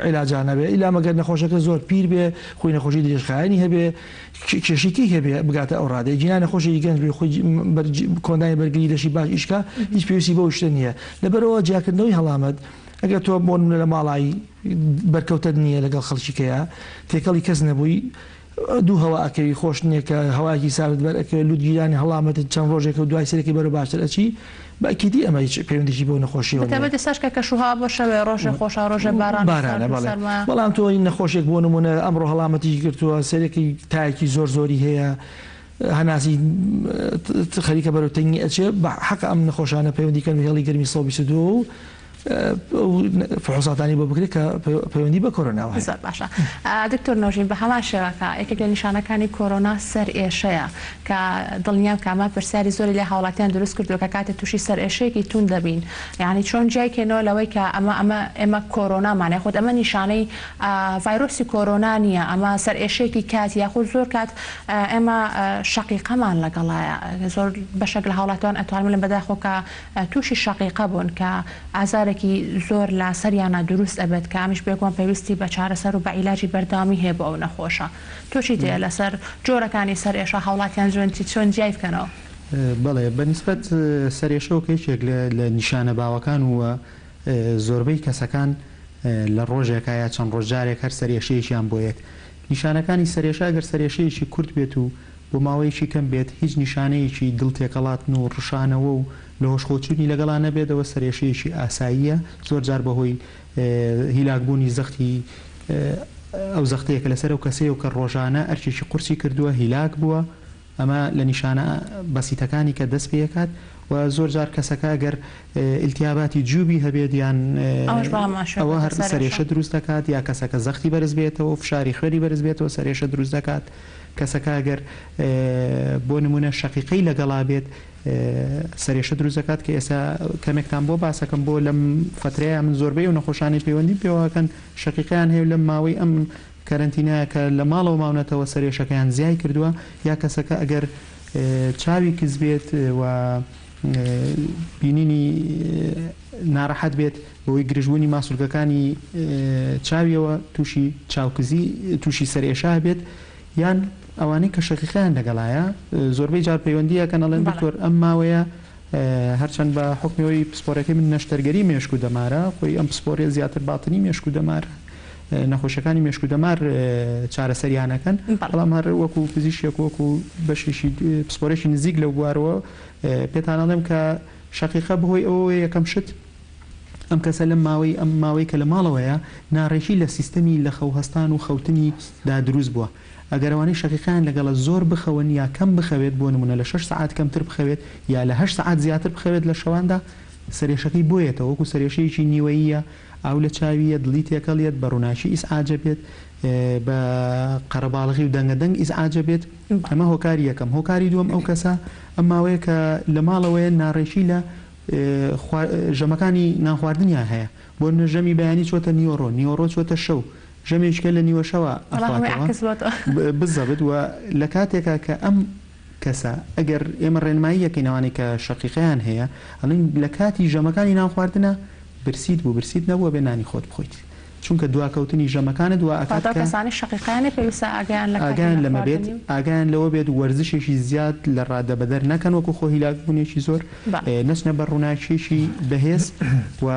عیلاجانە بێ ئیلا مەگەر نەخۆشەکە زۆر پیر بێ خۆی نەخۆشی درێژخایەنی هەبێ کێشەی کەی هەبێ بگاتە ئەو ڕادەیە گینا نەخۆشێکی گەنج بێ خۆی کۆندامی بەرگری لەشی باش ئیش کا هیچ پێویستی بەو شتە نییە لەبەرئەوە جیاکردنەوەی هەڵامەت ئەگەر تۆ بۆ نمونە لە ماڵایی بەرکەوتەت نییە لەگەڵ خەڵکی کەیا تێکەڵی کەس نەبووی دوو هەوا ئەکەوی خۆش نییە کە هەوایەکی سارد بەر ئەکەوێ لوت گیرانی هەڵامەتت چەند ڕۆژێکە و دوای سەرێکی بەرەو باشتر ئەچی بە ئەکیدی ئەمە هیچ پەیوەندیی بەو نەخۆشیەوە نییە. بەتایبەت ئێستاش کە کەشوهەوا بۆ شەوێ ڕۆژێ خۆشە ڕۆژێ باران و بارانە سارد و بەڵێ سەرمایە. بەڵام تۆ نەخۆشێک بۆ نموونە ئەمڕۆ هەڵامەتیکی گرتووە سەرێکی تایەکی زۆر زۆری هەیە هەناسی خەریکە بەرەو تەنگی ئەچێ بە حەقە ئەم نەخۆشانە پەیوەندی کەن بە هێڵی گەرمی 122 و فحوساتانی بۆ بکرێت کە پەیوەندی بە کۆرۆناوە هەیە. زۆر باشە دکتۆر نۆژین بە هەمان شێوە کە یەکێک لە نیشانەکانی کۆرۆنا سەر ئێشەیە کە دڵنیام کە ئەمە پرسیاری زۆری لای هاوڵاتیان دروست کردووە کە کاتێ تووشی سەر ئێشەیەکی توند دەبین یانی چۆن جیای کەینەوە لەوەی کە ئەمە ئەمە ئێمە کۆرۆنامان یاخود ئەمە نیشانەی ڤایرۆسی کۆرۆنا نییە ئەمە سەر ئێشەیەکی کاتی یاخود زۆر کات ئێمە شەقیقەمان لەگەڵایە زۆر بەشێک لە هاوڵاتیان ئەتوانم بڵێم بەداخەوە کە تووشی شەقیقە بوون کە ئازارێکی زۆر لە سەریانا دروست ئەبێت کە ئەمیش بێگومان پێویستی بە چارەسەر و بە عیلاجی بەردەوامی هەیە بۆ ئەو نەخۆشە. تۆ چیت هەیە لەسەر جۆرەکانی سەرئێشە هاوڵاتیان چۆن جیای بکەنەوە؟ بەڵێ بە نیسبەت سەرئێشەوە کە یەکێک لە نیشانە باوەکان و زۆربەی کەسەکان لە ڕۆژێکا یا چەند ڕۆژ جارێک هەر سەرئێشەیەکیان بۆ یەت نیشانەکانی سەرئێشە ئەگەر سەرئێشەیەکی کورت بێت و بۆ ماوەیەکی کەم بێت هیچ نیشانەیەکی دڵ تێکەڵاتن و ڕشانەوە و لەهۆشخۆچوونی لەگەڵا نەبێت ئەوە سەرئێشەیەکی ئاساییە زۆر جار بەهۆی هیلاکبوونی زەختی ئەو زەختەیە کە لەسەر ئەو کەسەیە و کە ڕۆژانە ئەرکێکی قورسی کردووە هیلاک بووە. ئەمە لە نیشانە بەسیتەکانی کە دەست پێکات و زۆر جار کەسەکە گەر ئیلتیاباتی جیوبی هەبێت یان ئەوە هەر سەرێشە دروست دەکات یا کەسەکە زەختی بەرز بێتەوە فشاری خوێنی بەرز بێتەوە سەرێشە دروست دەکات کەسەکە گەر بۆ نمونە شەقیقەی لەگەڵا بێت سەرێشە دروست دەکات کە ئێستا کەمێکتان بۆ باسەکەم بۆ لەم فەترەیە من زۆربەی و نەخۆشانی پەیوەندیم پێوەکەن شەقیقەیان هەیە لەم ماوەی ئەم کەرەنتینایە کە لە ماڵەوە ماونەتەوە سەرێشەکەیان زیای کردووە یا کەسەکە ئەگەر چاوی کز بێت و بینینی ناڕەحەت بێت بەهۆی گرژبوونی ماسولکەکانی چاویەوە تووشی چاوکزی تووشی سەرئێشە بێت یان ئەوانەی کە شەقیقەیان لەگەڵایە زۆربەی جار پەیوەندی ئەکەن ئەڵێن دکتۆر ئەم ماوەیە هەرچەند بە حوکمی ئەوەی پسپۆرەکەی من نەشتەرگەری مێشک و دەمارە خۆی ئەم پسپۆریە زیاتر باتنی مێشک و دەمار نەخۆشیەکانی مێشک و دەمار چارەسەریان ئەکەن بەڵام هەر وەکو پزیشکێک وەکو بەشێکی پسپۆرێکی نزیک لەو بوارەوە پێتان ئەڵێم کە شەقیقە بەهۆی ئەوەوە یەکەم شت ئەم کەسە لەم ماوەی ئەم ماوەی کە لە ماڵەوەیە ناڕێکی لە سیستەمی لە خەو هەستان و خەوتنی دا دروست بووە ئەگەر ئەوانەی شەقیقەیان لەگەڵە زۆر بخەون یا کەم بخەوێت بۆ نمونە لە شەش سەعات کەمتر بخەوێت یا لە هەشت سەعات زیاتر بخەوێت لە شەواندا سەرێشەکەی بۆیەتەوە وەکو سەرێشەیەکی نیوەییە ئاو لە چاوییە دڵی تێکەڵیەت بە ڕووناکی ئیزعاجە بێت بە قەرەباڵغی و دەنگە دەنگ ئیزعاجە بێت ئەمە هۆکاری یەکەم هۆکاری دووەم ئەو کەسە ئەم ماوەیە کە لە ماڵەوەیە ناڕێکی لە ژەمەکانی نانخواردنیان هەیە بۆ نمونە ژەمی بەیانی چۆتە نیوەڕۆ نیوەڕۆ چۆتە شەو ژەمێکی کە لە نیوەشەوە ئەخواتەوە بزەبت و لە کاتێکا کە ئەم کەسە ئەگەر ئێمە ڕێنمایی یەکەین ئەوانەی کە شەقیقەیان هەیە ئەڵێین لە کاتی ژەمەکانی نانخواردنا برسیت بوو برسیت نەبوو ئەبێ نانی خۆت بخۆیت چونکە دواکەوتنی ژەمەکانت وا ئەکات واتە ئەو کە کەسانەی شەقیقەیان هەیە پێویستە ئاگایان لە کاتی ئاگایان لەمە بێت نانخواردنی و. ئاگایان لەوە بێت وەرزشێکی زیاد لە ڕادەبەدەر نەکەن وەکو خۆ هیلاکبوونێکی زۆر بەڵێ. نەچنە بەر ڕووناکییەکی بەهێز و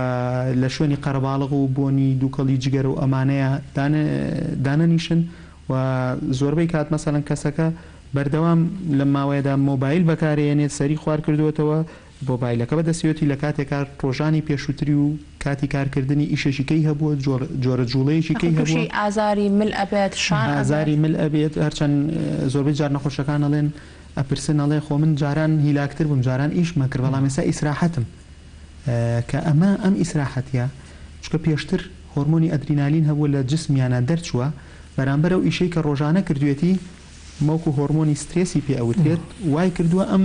لە شوێنی قەرەباڵغ و بۆنی دووکەڵی جگەرە و ئەمانەیە دانەنیشن و زۆربەی کات مەسەلەن کەسەکە بەردەوام لەم ماوەیەدا مۆبایل بەکارەیەنێت سەری خوار کردووەتەوە مۆبایلەکە بەدەستیەتی لە کاتێکا ڕۆژانی پێشووتری و کاتی کارکردنی ئیشێکی کەی هەبووە جۆرە جوڵەیەکی ئاخر کەی هەبووە. تووشی ئازاری مل ئەبێت شان ئەبێت. ئازاری مل ئەبێت هەرچەند زۆربەی جار نەخۆشەکان ئەڵێن ئەپرسن ئەڵێ خۆ من جاران هیلاکتر بووم جاران ئیشم ئەکرد بەڵام ئێستا ئیسراحەتم کە ئەمە ئەم ئیسراحەتیە چونکە پێشتر هۆرمۆنی ئەدرینالین هەبووە لە جسمیانا دەرچووە بەرامبەر ئەو ئیشەی کە ڕۆژانە کردوێتی وەکو هۆرمۆنی سترێسی پێ ئەوترێت وای کردووە ئەم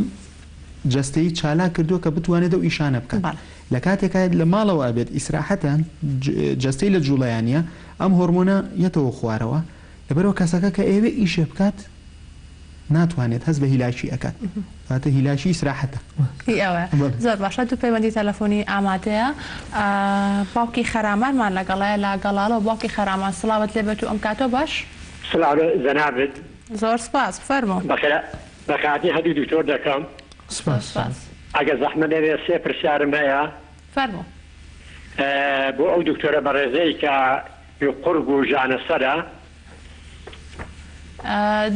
جەستەی چالاک کردووە کە بتوانێت ئەو ئیشانە بکات لە کاتێکا لە ماڵەوە ئەبێت ئیسراحەتە جەستەی لە جوڵەیا نیە ئەم هۆرمۆنە یەتەوە خوارەوە لەبەرئەوە کەسەکە کە ئەیەوێ ئیشێ بکات ناتوانێت هەست بە هیلاکی ئەکات واتە هیلاکی ئیسراحەتە. هی ئەوەیە زۆر باشە دوو پەیوەندی تەلەفۆنی ئامادەیە باوکی خەرامانمان لەگەڵایە لە گەڵاڵەوە باوکی خەرامان سڵاوت لێ بێت و ئەم کاتەو باش. سڵاو لە جەنابت. زۆر سپاس فەرموو. بەخێر بەخێرهاتنی هەردوو دکتۆر دەکەم. سپاس. سپاس. ئەگەر زەحمەت نەبێ سێ پرسیارم هەیە. فەرموو. بۆ ئەو دکتۆرە بەڕێزەی کە قورگ و ژانەسەرە.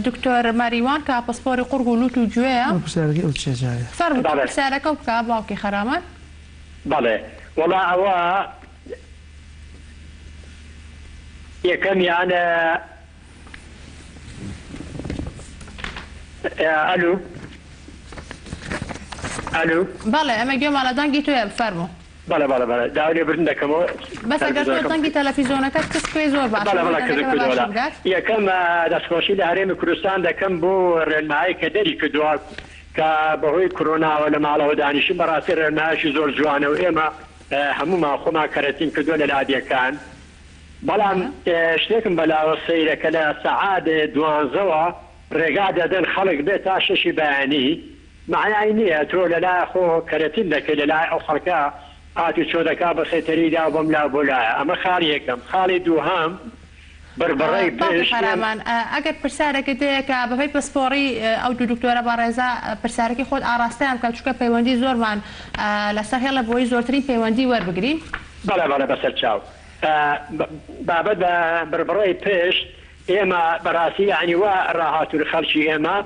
دکتۆر مەریوان کە پسپۆری قوڕگ و لوت و گوێیە. ئەو پرسیارەکەی ئەو چیە جارێ. فەرموو تۆ بەڵێ. پرسیارەکەو بکە باوکی خەرامان. بەڵێ وەڵا ئەوە یەکەمیان ئەلو ئەلو. بەڵێ ئێمە گوێمان لە دەنگی تۆیە بفەرموو. بەڵێ بەڵێ بەڵێ داوای لێبوردن دەکەمەوە بەس ئەگەر تۆ تەلەفزیۆنەکەم دەنگی تەلەفیزۆنەکەت کز بکەی زۆر باشە بەڵێ بۆی بەڵێ کزم دەنگەکە بە کردەوە باشی بگات. یەکەم دەستخۆشی لە هەرێمی کوردستان دەکەم بۆ ڕێنمایی کە دەری کردووە کە بەهۆی کرۆناوە لە ماڵەوە دانیشن بەڕاستی ڕێنمایەکی زۆر جوانە و ئێمە هەموومان خۆمان کەرەنتین کردووە لە لادێکان بەڵام شتێکم بەلاوە سەیرە کە لە سەعات دوانزەوە ڕێگا دەدەن خەڵک بێت تا شەشی بەیانی مەعنای نیە تۆ لەلایە خۆ کەرەتین دەکەی لەلای ئەو خەڵکە هاتو چۆ دەکا بە سەیتەریدا و بەم لاو بۆ لایە ئەمە خاڵی یەکەم خاڵی دووهەم بڕبڕەی باوکی پشت ئێم. قەرامان ئەگەر پرسیارێکت هەیە کە بەپێی پسپۆڕی ئەو دوو دکتۆرە بەڕێزە پرسیارەکەی خۆت ئاڕاستەیان بکە چونکە پەیوەندی زۆرمان لەسەر هێڵە بۆی زۆرترین پەیوەندی وەربگرین. بەڵێ بەڵێ بەسەر چاو. بابەت بە بڕبڕەی پشت ئێمە بەڕاستی یەعنی وا ڕاهاتوون خەڵکی ئێمە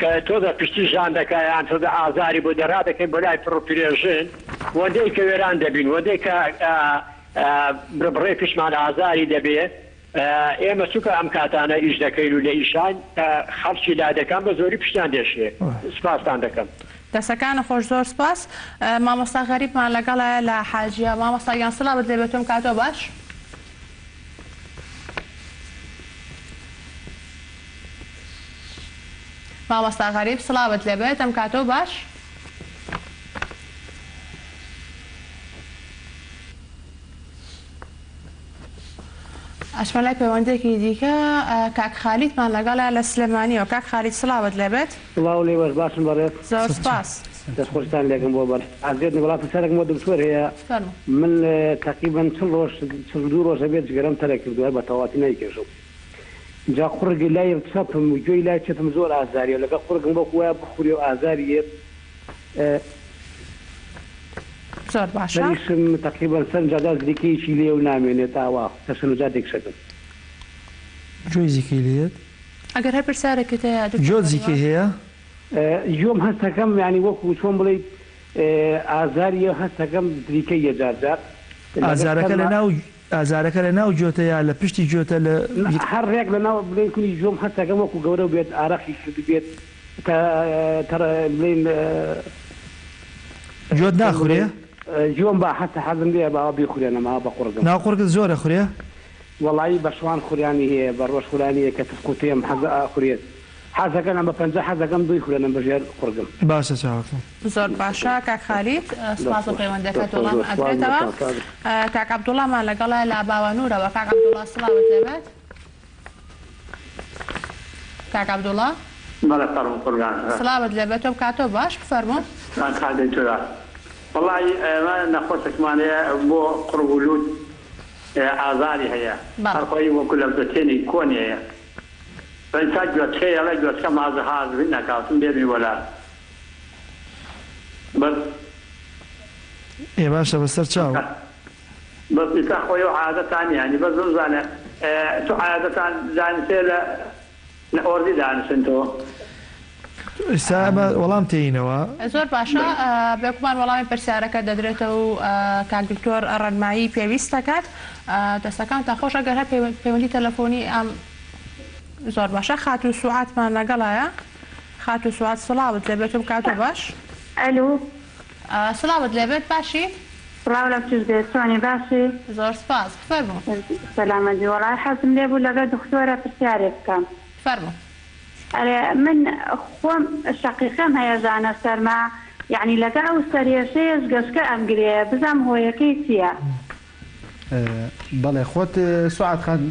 کە تۆزە پشتی ژان دەکا یان تۆزە ئازاری بۆ دێ ڕادەکەین بۆ لای پڕ و پیرێژن وەندەی کە وێران دەبین وەندەی کە بڕبڕەی پشتمان ئازاری دەبێ. ئێمە چونکە ئەم کاتانە ئیش دەکەین و لە ئیشاین خەڵکی لادێکان بە زۆری پشتیان دێشێ سوپاستان دەکەم. دەسەکانت خۆش زۆر سوپاس. مامۆستا غەریبمان لەگەڵایە لە حاجیە مامۆستا گیان سڵاوت لێبێت تۆم کاتۆ باش. مامۆستا غەریب سڵاوت لێبێت ئەم کاتۆ باش. ئەچمە لای پەیوەندیەکی دیکە کاک خالیدمان لەگەڵە لە سلێمانیەوە کاک خالید سڵاوت لێبێت. سڵاو لێ بەش باشن بەڕێز. زۆر سوپاس. دەست خۆشتان لێکەم بۆ بەڕێز ئازیەت وەڵا پرسیارێکم بۆ دکتۆر هەیە فەرموو. من تەقریبەن چل ڕۆژ 42 ڕۆژە بێت جگەرەم تەرک کردووە هەر بە تەواوەتی نایکێشم جا قوڕگ لای چەپم و گوێی لای چەپم زۆر ئازاریە لەگەڵ قوڕگم وەکو وایە بخورێ و ئازاری یەت زۆر باشە. سەریشم تەقریبەن سەرم جارجار زریکەیەکی لێیە و نامێنێت ئاوا تەشەنوجات دەیکشێتم. گوێی زیکەی لێیەت؟ ئەگەر هەر پرسیارێکت هەیە دکتۆر گوێت بەریوان. زیکەی هەیە؟ گوێم هەستەکەم یانی وەکو چۆن بڵێیت ئازاریە هەستەکەم زریکەیە جارجار لەگەڵ ئازارەکە سەرما. لەناو ئازارەکە لەناو گوێتە یا لە پشتی گوێتە لە. هەر ڕێک لەناو بڵێین کونی گوێم هەستەکەم وەکو گەورە بێت ئارەقی کردبێت تە تە بڵێین گوێت ناخورێ؟ گوێم با هەستە حەزم لێیە باوە بیخورێنم ئا بە قوڕگم. ناو قوڕگت زۆر ئەخورێ؟ وەڵایی بە شوان خوریانی هەیە بە ڕۆژ خورانی هەیە کە تفق و تێم حەزە ئەخورێت حەزەکەن ئەم بە پەنجە حەزەکەم دووی خورێنم بە ژێر قوڕگم. باشە چاوەکەم. زۆر باشە کاک خالید سوپاس بۆ پەیوەندەکەت وەڵام ئەدرێتەوە کاک عەبدوڵامان لەگەڵە لە باوەنورەوە کاک عەبدوڵا سڵاوت لێبێت. کاک عەبدوڵا. بەڵێ فەرموو قوربان. سڵاوت لێبێت تۆ بکاتۆ باش بفەرموو. کاک دکتۆرە وەڵایی ئێمە نەخۆشێکمان هەیە بۆ قوڕگ و لوت ئازاری هەیە بەڵێ. هەر خۆی وەکو لەبزەتێنی کۆنی هەیە ئینسا گوێچکەی ئەڵێ گوێچکەم هاز هاز نەکاتم بێنی وەلا بەس. ئێ باشە بەسەر چاو. بەس ئیستا خۆی و عادەتان یانی بەس بمزانە تو عادەتان دانیشێ لە لە ئۆردی دانیشن تۆ. ئیستا ئەمە وەڵام تێینەوە. زۆر باشە بێگومان وەڵامی پرسیارەکە دەدرێتەوە و کاک دکتۆر ڕێنمایی پێویست دەکات دەستەکانتان خۆش ئەگەر هەر پەیوەندی تەلەفۆنی ئەم زۆر باشە خاتوو سوعاتمان لەگەڵایە خاتوو سوعات سڵاوت لێبێت و کاتۆ باش. ئەلو. سڵاوت لێبێت باشی؟ سڵاو لە توش بێت چۆنی باشی؟ زۆر سوپاس بفەرموو. سەلامەت بی وەڵای حەزم لێ بوو لەگەر دختۆرە پرسیارێک بکەم. فەرموو. ئەرێ من خۆم شەقیقەم هەیە ژانە سەرما یەعنی لەگە ئەو سەرێشەیەش گەشکە ئەمگرێ بزام هۆیەکەی چیە؟ بەڵێ خۆت سوعاد خان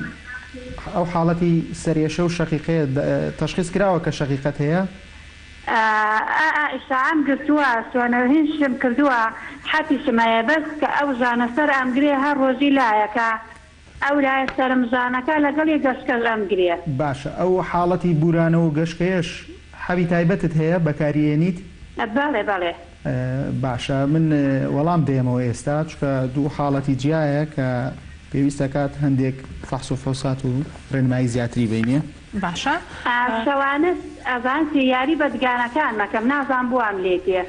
ئەو حاڵەتی سەرێشە و شەقیقەیە تەشخیس کراوە کە شەقیقەت هەیە؟ ئا ئا ئیشاعەم گرتووە سۆنەرهینشم کردووە حەپیشم هەیە بەس کە ئەو ژانە سەر ئەمگرێ هەر ڕۆژی لایەکە ئەو لایە سەرم ژانەکا لەگەڵی گەشکەش ئەمگرێ. باشە ئەو حاڵەتی بورانەوە و گەشکەیەش حەبی تایبەتت هەیە بەکاری ئێنیت؟ بەڵێ بەڵێ. باشە من وەڵام دەیەمەوە ئێستا چونکە دوو حاڵەتی جیایە کە پێویست ئەکات هەندێک فەحس و فحوسات و ڕێنمایی زیاتری بەینێ. باشە. شەوانەش ئەڤانسی یاری بە دگانەکان مەکەم نازام بوام لێ دێ.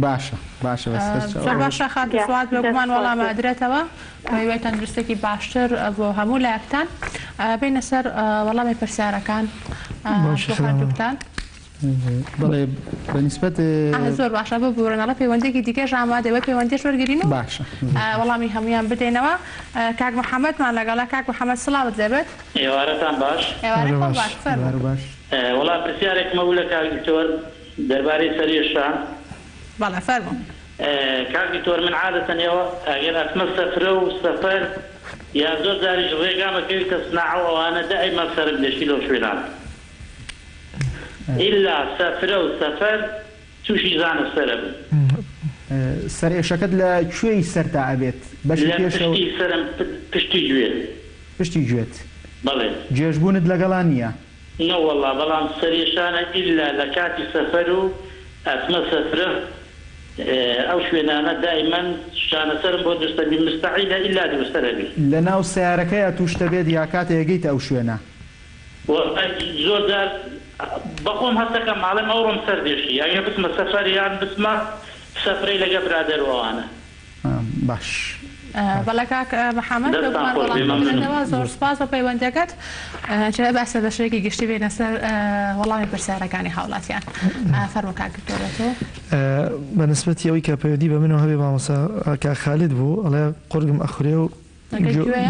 باشە باشە بەس سەرچاوە. زۆر باشە خاتوو سوعاد بێگومان دەست وەڵام خۆش. ئەدرێتەوە بە هیوای تەندروستێکی باشتر بۆ هەموو لایەکتان بێینە سەر وەڵامی پرسیارەکان باشە بۆ سلام. هەردووکتان. بەڵێ بە نیسبەت. زۆر باشە ببورن ئەڵێ پەیوەندیەکی دیکەش ئامادەیە وەی پەیوەندیش وەرگرین و باشە. وەڵامی هەموویان بدەینەوە کاک محەمەدمان لەگەڵە کاک محەمەد سڵاوت لێبێت. ئێوارەتان باش. ئێوارەی ئێوارە خۆت باش. باش فەرموو. ئێوارە باش. وەڵا پرسیارێکم هەبوو لە کاک دکتۆر دەربارەی سەرئێشە. بەڵێ فەرموو. کاک دکتۆر من عادەتەن ئێوە ئەگەر ئەچمە سەفرە و سەفەر یان زۆر جاریش ڕێگام ئەکەویتە سناعە و ئەوانە دائیمەن سەرم دێشی لەو شوێنانە ئیلا سەفرە و سەفەر توشی ژانە سەرە بم. سەرئێشەکەت لە کوێی سەرتا ئەبێت؟ بەشی لە پێشەوە؟ پشتی سەرم پشتی گوێ. پشتی گوێت. بەڵێ. گێژبوونت لەگەڵا نییە؟ نەوەڵا بەڵام سەرێشانە ئیلا لە کاتی سەفەر و ئەچمە سەفرە ئەو شوێنانە دایمەن شانە سەرم بۆ دروستە بی مستەحیلە ئیلا دروستە نەبی. لەناو سەیارەکەیا توشتەبێت یا کاتێ ئەگەیتە ئەو شوێنە؟ وەڵا زۆر جار بەخۆم هەستەکەم ئەڵێم ئەوڕۆم سەر دێشی ئەگەر بچمە سەفەر یان بچمە سەفرەی لەگە برادەر و ئەوانە. باش. بەڵێ کاک محمد دەستتان بێگومان خۆش وەڵام بێ مەمنونم. دەدرێتەوە زۆر سوپاس بۆ پەیوەندیەکەت چرا باسە بە شێوەیەکی گشتی بێینە سەر وەڵامی پرسیارەکانی هاوڵاتیان فەرموو کاک دکتۆر تۆ. بە نسبەتی ئەوەی کە پەیوەندی بە منەوە هەبێ مامۆستا کاک خالد بوو ئەڵێ قورگم ئەخورێ و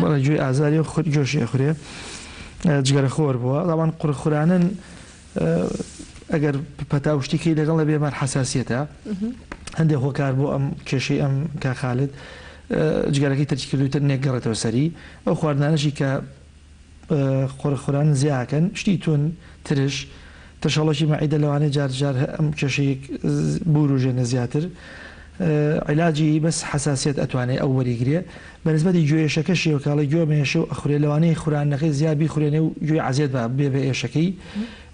بەڵێ گوێی ئازاری و گۆشی ئەخورێ جگەرە خۆر بووە تاوان قورگ خورانن ئەگەر پەتا و شتیکەی لەگەڵ نەبێ مار حەساسیەتە هەندێک هۆکار بۆ ئەم کێشەی ئەم کا خالد جگەرەکەی تەرکی کردووتر نێک گەڕێتەوە سەری ئەو خواردنانەشی کە قورگ خوران زیاکەن شتی تون ترش ترشەڵۆکی مەعیدە لەوانەیە جار جار ئەم کێشەی بوروژێنێ زیاتر عیلاجی بەس حەساسیەت ئەتوانێ ئەو وەریگرێ بەنسبەتی گوێ ئێشەکەشیەوە کە ئەڵێ گوێم ئێشێ و ئەخورێ لەوانەیە خوراندنەکەی زیاد بیخورێنێ و گوێی عەزێت با بێ بە ئێشەکەی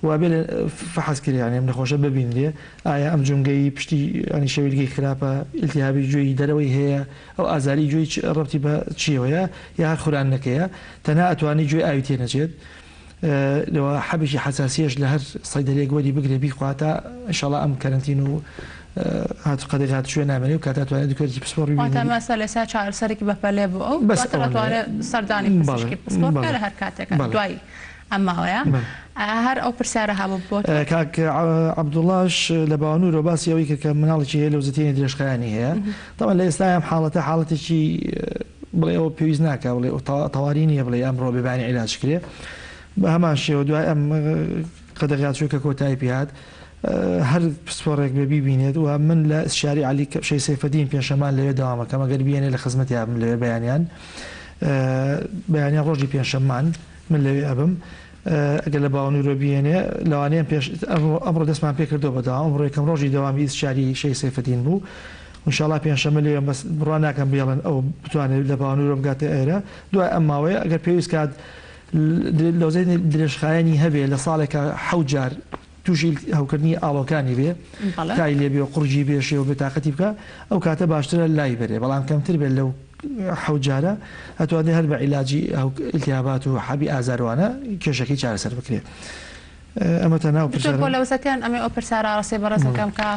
و ئەبێ لە فەحس کرێ یانی ئەم نەخۆشە ببینرێ ئایا ئەم جومگەی پشتی یانی شەویلگەی خراپە ئیلتیهابی گوێی دەرەوەی هەیە ئەو ئازاری گوێی ڕەبتی بە چیەوەیە یا هەر خوراندنەکەیە تەنها ئەتوانی گوێی ئاوی تێ نەچێت لەوە حەبێکی حەساسیەش لە هەر سەیدەلەیەک وەری بگرێ بیخوا تا ئینشاڵا ئەم کەرەنتین و هات قەدەغە هاتوچۆیە نامێنێ و کاتە ئەتوانێ دکتۆرێکی پسپۆڕ واتە ببینی. مەسەل ئێستا چارەسەرێکی بەپەلەیە بۆ ئەو بەس دواتر ئەوەنەیە. ئەتوانێ سەردانی بەڵێ پزیشکی پسپۆڕ بکا بەڵێ لە هەر کاتێکا بەڵێ دوای ئەم ماوەیە بەڵێ. هەر ئەو پرسیارە هەبوو بۆ تۆ. کاک عەبدوڵاش لە باوەنوورەوە باسی ئەوەی کرد کە مناڵێکی هەیە لەوزەتێنی درێژخایەنی هەیە تەبعەن لە ئێستای ئەم حاڵەتە حاڵەتێکی بڵێ ئەوە پێویست ناکا بڵێ تەواری نییە بڵێ ئەمڕۆ بێ بەیانی عیلاج کرێ بە هەمان شێوە دوای ئەم قەدەغیاچووە کە کۆتایی پێهات هەر پسپۆڕێک بێ بیبینێت و من لە شاری عەلی شەی سەیفەدین پێنجشەمان لەوێ دەوامەکەم ئەگەر بیێنێ لە خزمەتیا بم لەوێ بەیانیان بەیانیان ڕۆژی پێنجشەممان من لەوێ ئەبم ئەگەر لە باوەنورۆ بیێنێ لەوانەیە پێش ئەمڕۆ دەستمان پێ کردەوە بە دەوام ئەمڕۆ یەکەم ڕۆژی دەوامی ئیسشاری شەی سەیفەدین بوو ئینشاڵا پێنجشەممە لەوێم بەس بڕوا ناکەم بێڵن ئەو بتوانێت لە باوەنورۆ بگاتە ئێرە دوای ئەم ماوەیە ئەگەر پێویست کات لەوزەی درێژخایەنی هەبێ لە ساڵێکا حەوت جار تووشی هەوکردنی ئاڵۆکانی بێ تای لێ بێ و قوڕگی بێشێ و بێتاقەتی بکا ئەو کاتە باشترە لای بەرێ بەڵام کەمتر بێت لەو حەوت جارە ئەتوانرێ هەر بە عیلاجی ئیلتیهابات و حەبی ئازاروانە کێشەکەی چارەسەر بکرێ ئەمە تەنها ئەو دکتۆر پرسیارە بۆ لەوزەتیان ئەمەی ئەو پرسیارە ئاڕاستەی بەڕێز دەکەم کە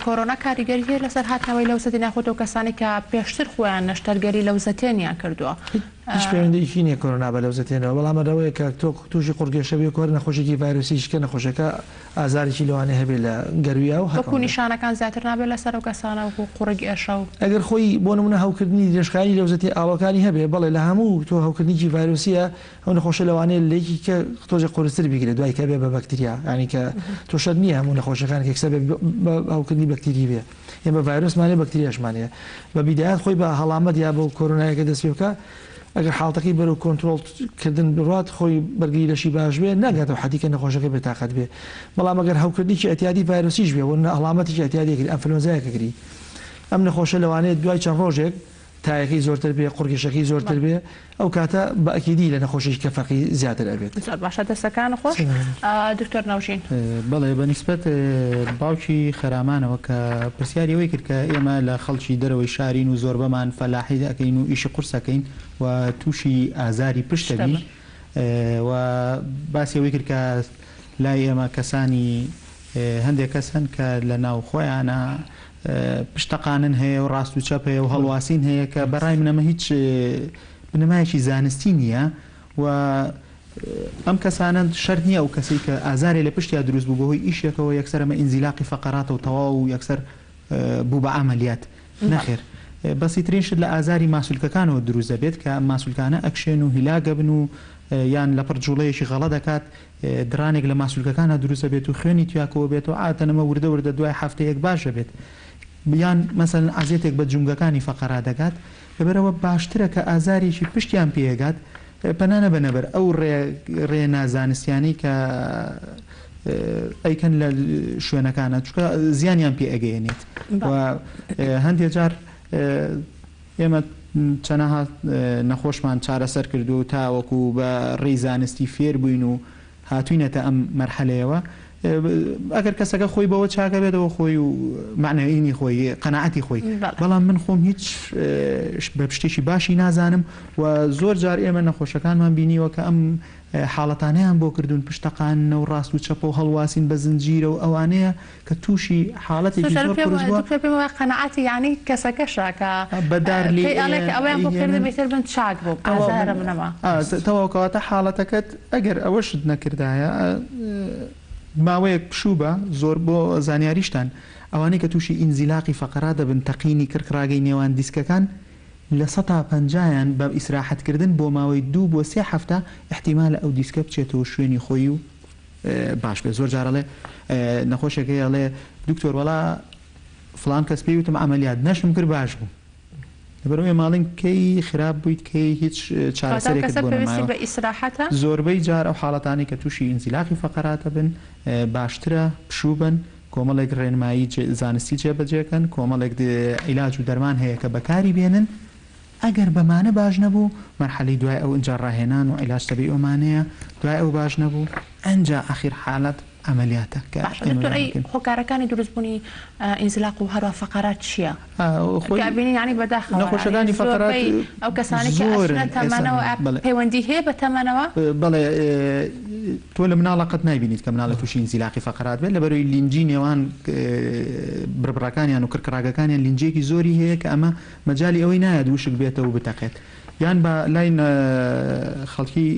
کۆرۆنا کاریگەری هەیە لەسەر هاتنەوەی لەوزەتین یاخود ئەو کەسانەی کە پێشتر خۆیان نەشتەرگەری لەوزەتێنیان کردووە هیچ پەیوەندیەکی نیە کۆرۆنا بە لەوزەتێنەوە بەڵام هەر ئەوەیە کە تۆ توشی قوڕگێشە بی وەکو هەر نەخۆشێکی ڤایرۆسیش کە نەخۆشەکە ئازارێکی لەوانەیە هەبێ لە گەرویا و هەر وەکو ئەوەندە. نیشانەکان زیاتر نابێ لەسەر ئەو کەسانە وەکو قوڕگ ئێشە و. ئەگەر خۆی بۆ نمونە هەوکردنی درێژخایەنی لەوزەتێ ئاڵۆکانی هەبێ بەڵێ لە هەموو تۆ هەوکردنیکی ڤایرۆسیە ئەو نەخۆشە لەوانەیە لە یەکی کە تۆزێ قورستر بیگرێ دوای کە بێ بە بەکتریا یانی کە تۆ شەرت نیە هەموو نەخۆشەکان کە یەکسەر بێ بە هەوکردنی بەکتیری بێ. ئێمە ڤایرۆسمان هەیە بەکتریاشمان هەیە بە بیدایەت خۆی بە هەڵامەت یا بۆ کۆرۆنایەکە دەست پێ بکا ئەگەر حاڵتەکەی بەرەو کۆنترۆڵ کردن بڕات خۆی بەرگری لەشی باش بێ ناگاتەوە حەدی کە نەخۆشەکە بێتاقەت بێ بەڵام ئەگەر هەوکردنێکی ئەتیادی ڤایرۆسیش بێ وە هەڵامەتێکی ئەتیادی کرد ئەنفلۆنزایەکە گری ئەم نەخۆشە لەوانەیە دوای چەند ڕۆژێک تایەکەی زۆرتر بێ، قوڕگێشەکەی زۆرتر بێ، ئەو کاتە بە ئەکیدی لە نەخۆشێکی کە فەرقی زیاتر ئەبێت. زۆر باشە دەستەکانت خۆش دکتۆر نەوژین. بەڵێ بە نیسبەت باوکی خەرامانەوە کە پرسیاری ئەوەی کرد کە ئێمە لە خەڵکی دەرەوەی شارین و زۆربەمان فەلاحی ئەکەین و ئیشی قورس ئەکەین و تووشی ئازاری پشت ئەبین و باسی ئەوەی کرد کە لای ئێمە کەسانی هەندێک کەس هەن کە لە ناو خۆیانە پشتەقانن هەیە و ڕاست و چەپ هەیە و هەڵواسین هەیە کە بە ڕای من ئەمە هیچ بنەمایەکی زانستی نییە و ئەم کەسانە شەرت نییە ئەو کەسەی کە ئازارێ لە پشتیا دروست بوو بەهۆی ئیشێکەوە یەکسەر ئەمە ئینزیلاقی فەقەراتە و تەواو و یەکسەر بوو بە عەمەلیات نەخێر بەسیترین شت لە ئازاری ماسولکەکانەوە دروست دەبێت کە ئەم ماسولکانە ئەکشێن و هیلاک ئەبن و یان لەپڕ جوڵەیەکی غەڵە دەکات دڕانێک لە ماسولکەکانا دروست ئەبێت و خوێنی تیا کۆ ئەبێتەوە عادەتەن ئەمە وردە وردە دوای هەفتەیەک باش ئەبێت یان مەسەلەن عەزێتێک بە جومگەکانی فەقەرا دەگات لەبەرئەوە باشترە کە ئازارێکی پشتیان پێ ئەگات پەنا نەبەنە بەر ئەو ڕێ ڕێ نازانستیانەی کە ئەیکەن لە شوێنەکانا چونکە زیانیان پێ ئەگەیەنێت و هەندێ جار ئێمە چەنەها نەخۆشمان چارەسەر کردووە و تاوەکو بە ڕێی زانستی فێر بووین و هاتووینەتە ئەم مەرحەلەیەوە. ئەگەر کەسەکە خۆی بەوە چاکە بێتەوە خۆی و مەعنەویی خۆی قەناعەتی خۆی بەڵام من خۆم هیچ بە شتێکی باشی نازانم و زۆر جار ئێمە نەخۆشەکانمان بینیوە کە ئەم حاڵەتانەیان بۆ کردوون پشت تەقاندنە و ڕاست و چەپە و هەڵواسین بە زنجیرە و ئەوانەیە کە تووشی حاڵەتێکی زۆر قورس بووە. دکتۆر پێم وایە قەناعەتی یانی کەسەکەشە کە بە دار لێی پێی ئەڵێ کە ئەوەیان بۆ کردم ئەیهێنن. ئیتر من چاک بووم تەواو من ئازارم نەما. تەواو کەواتە حاڵەتەکەت ئەگەر ئەوەشت نەکردایە ماوەیەک پشوو بە زۆر بۆ زانیاریشتان ئەوانەی کە تووشی ئینزیلاقی فەقەرات دەبن تەقینی کڕکڕاگەی نێوان دیسکەکان لە سەتا پەنجایان بە ئیسراحەت کردن بۆ ماوەی دوو بۆ سێ هەفتە ئیحتیمالە ئەو دیسکە بچێتەوە شوێنی خۆی و باش بێت زۆر جار ئەڵێ نەخۆشێک هەیە ئەڵێ دکتۆر وەڵا فڵان کەس پێی وتم عەمەلیات نەشم کرد باش بوو لەبەرئەوە ئێمە ئەڵێین کەی خراپ بوویت کەی هیچ کەواتە ئەو چارەسەرێکت کەسە بۆ پێویستی نەمایەوە بە ئیسراحەتە؟ زۆربەی جار ئەو حاڵەتانەی کە تووشی ئینزیلاقی فەقەرات ئەبن باشترە پشوو بەن کۆمەڵێک ڕێنمایی زانستی جێبەجێکەن کۆمەڵێک عیلاج و دەرمان هەیە کە بەکاری بێنن ئەگەر بەمانە باش نەبوو مەرحەلەی دوای ئەو ئنجا ڕاهێنان و عیلاج تەبیعی ئەومانەیە دوای ئەو باش نەبوو ئنجا ئاخیر حالەت عەمەلیاتە کە باشە ئێمە دکتۆر ئەی دەیکەین. هۆکارەکانی دروست بوونی ئینزلاق و هەروا فەقەرات چیە؟ خۆی کە ئەبینین یانی بەداخەوە یانی نەخۆشەکانی فەقەرات زۆربەی ئەو کەسانەی کە زۆرن ئەچنە ئێستا تەمەنەوە ئا بەڵێ. پەیوەندی هەیە بە تەمەنەوە؟ بەڵێ تۆ لە مناڵا قەت نایبینیت کە مناڵێک تووشی ئینزیلاقی فەقەرات بێت لەبەرئەوەی لینجی نێوان بڕبڕەکانیان و کڕکڕاگەکانیان لینجێکی زۆری هەیە کە ئەمە مەجالی ئەوەی نایەت وشک بێتەوە و بتەقێت یان با لای خەڵکی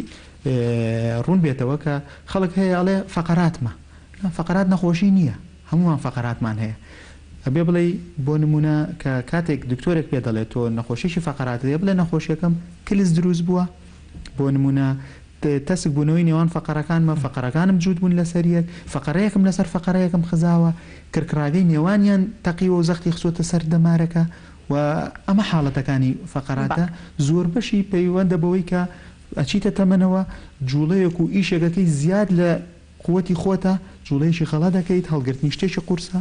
ڕوون بێتەوە کە خەڵک هەیە ئەڵێ فەقەراتمە نا فەقەرات نەخۆشی نییە هەموومان فەقەراتمان هەیە ئەبێ بڵێی بۆ نمونە کە کاتێک دکتۆرێک پێ دەڵێت تۆ نەخۆشیی فەقەراتت هەیە بڵێ نەخۆشیەکەم کلس دروست بووە بۆ نمونە تەسک بوونەوەی نێوان فەقەرەکانمە، فەقەرەکانم جووت بوون لەسەر یەک، فەقەرەیەکم لەسەر فەقەرەیەکم خزاوە، کرکڕاگەی نێوانیان تەقیوە و زەختی خستووەتە سەر دەمارەکە و ئەمە حاڵەتەکانی فەقەراتە، زۆربەشی پەیوەندە بەوەی کە ئەچیتە تەمەنەوە جووڵەیەک و ئیشێک ئەکەی زیاد لە قوتی خۆتە، جوڵەیەکی غەڵەت ئەکەیت، هەڵگرتنی شتێکی قورسە،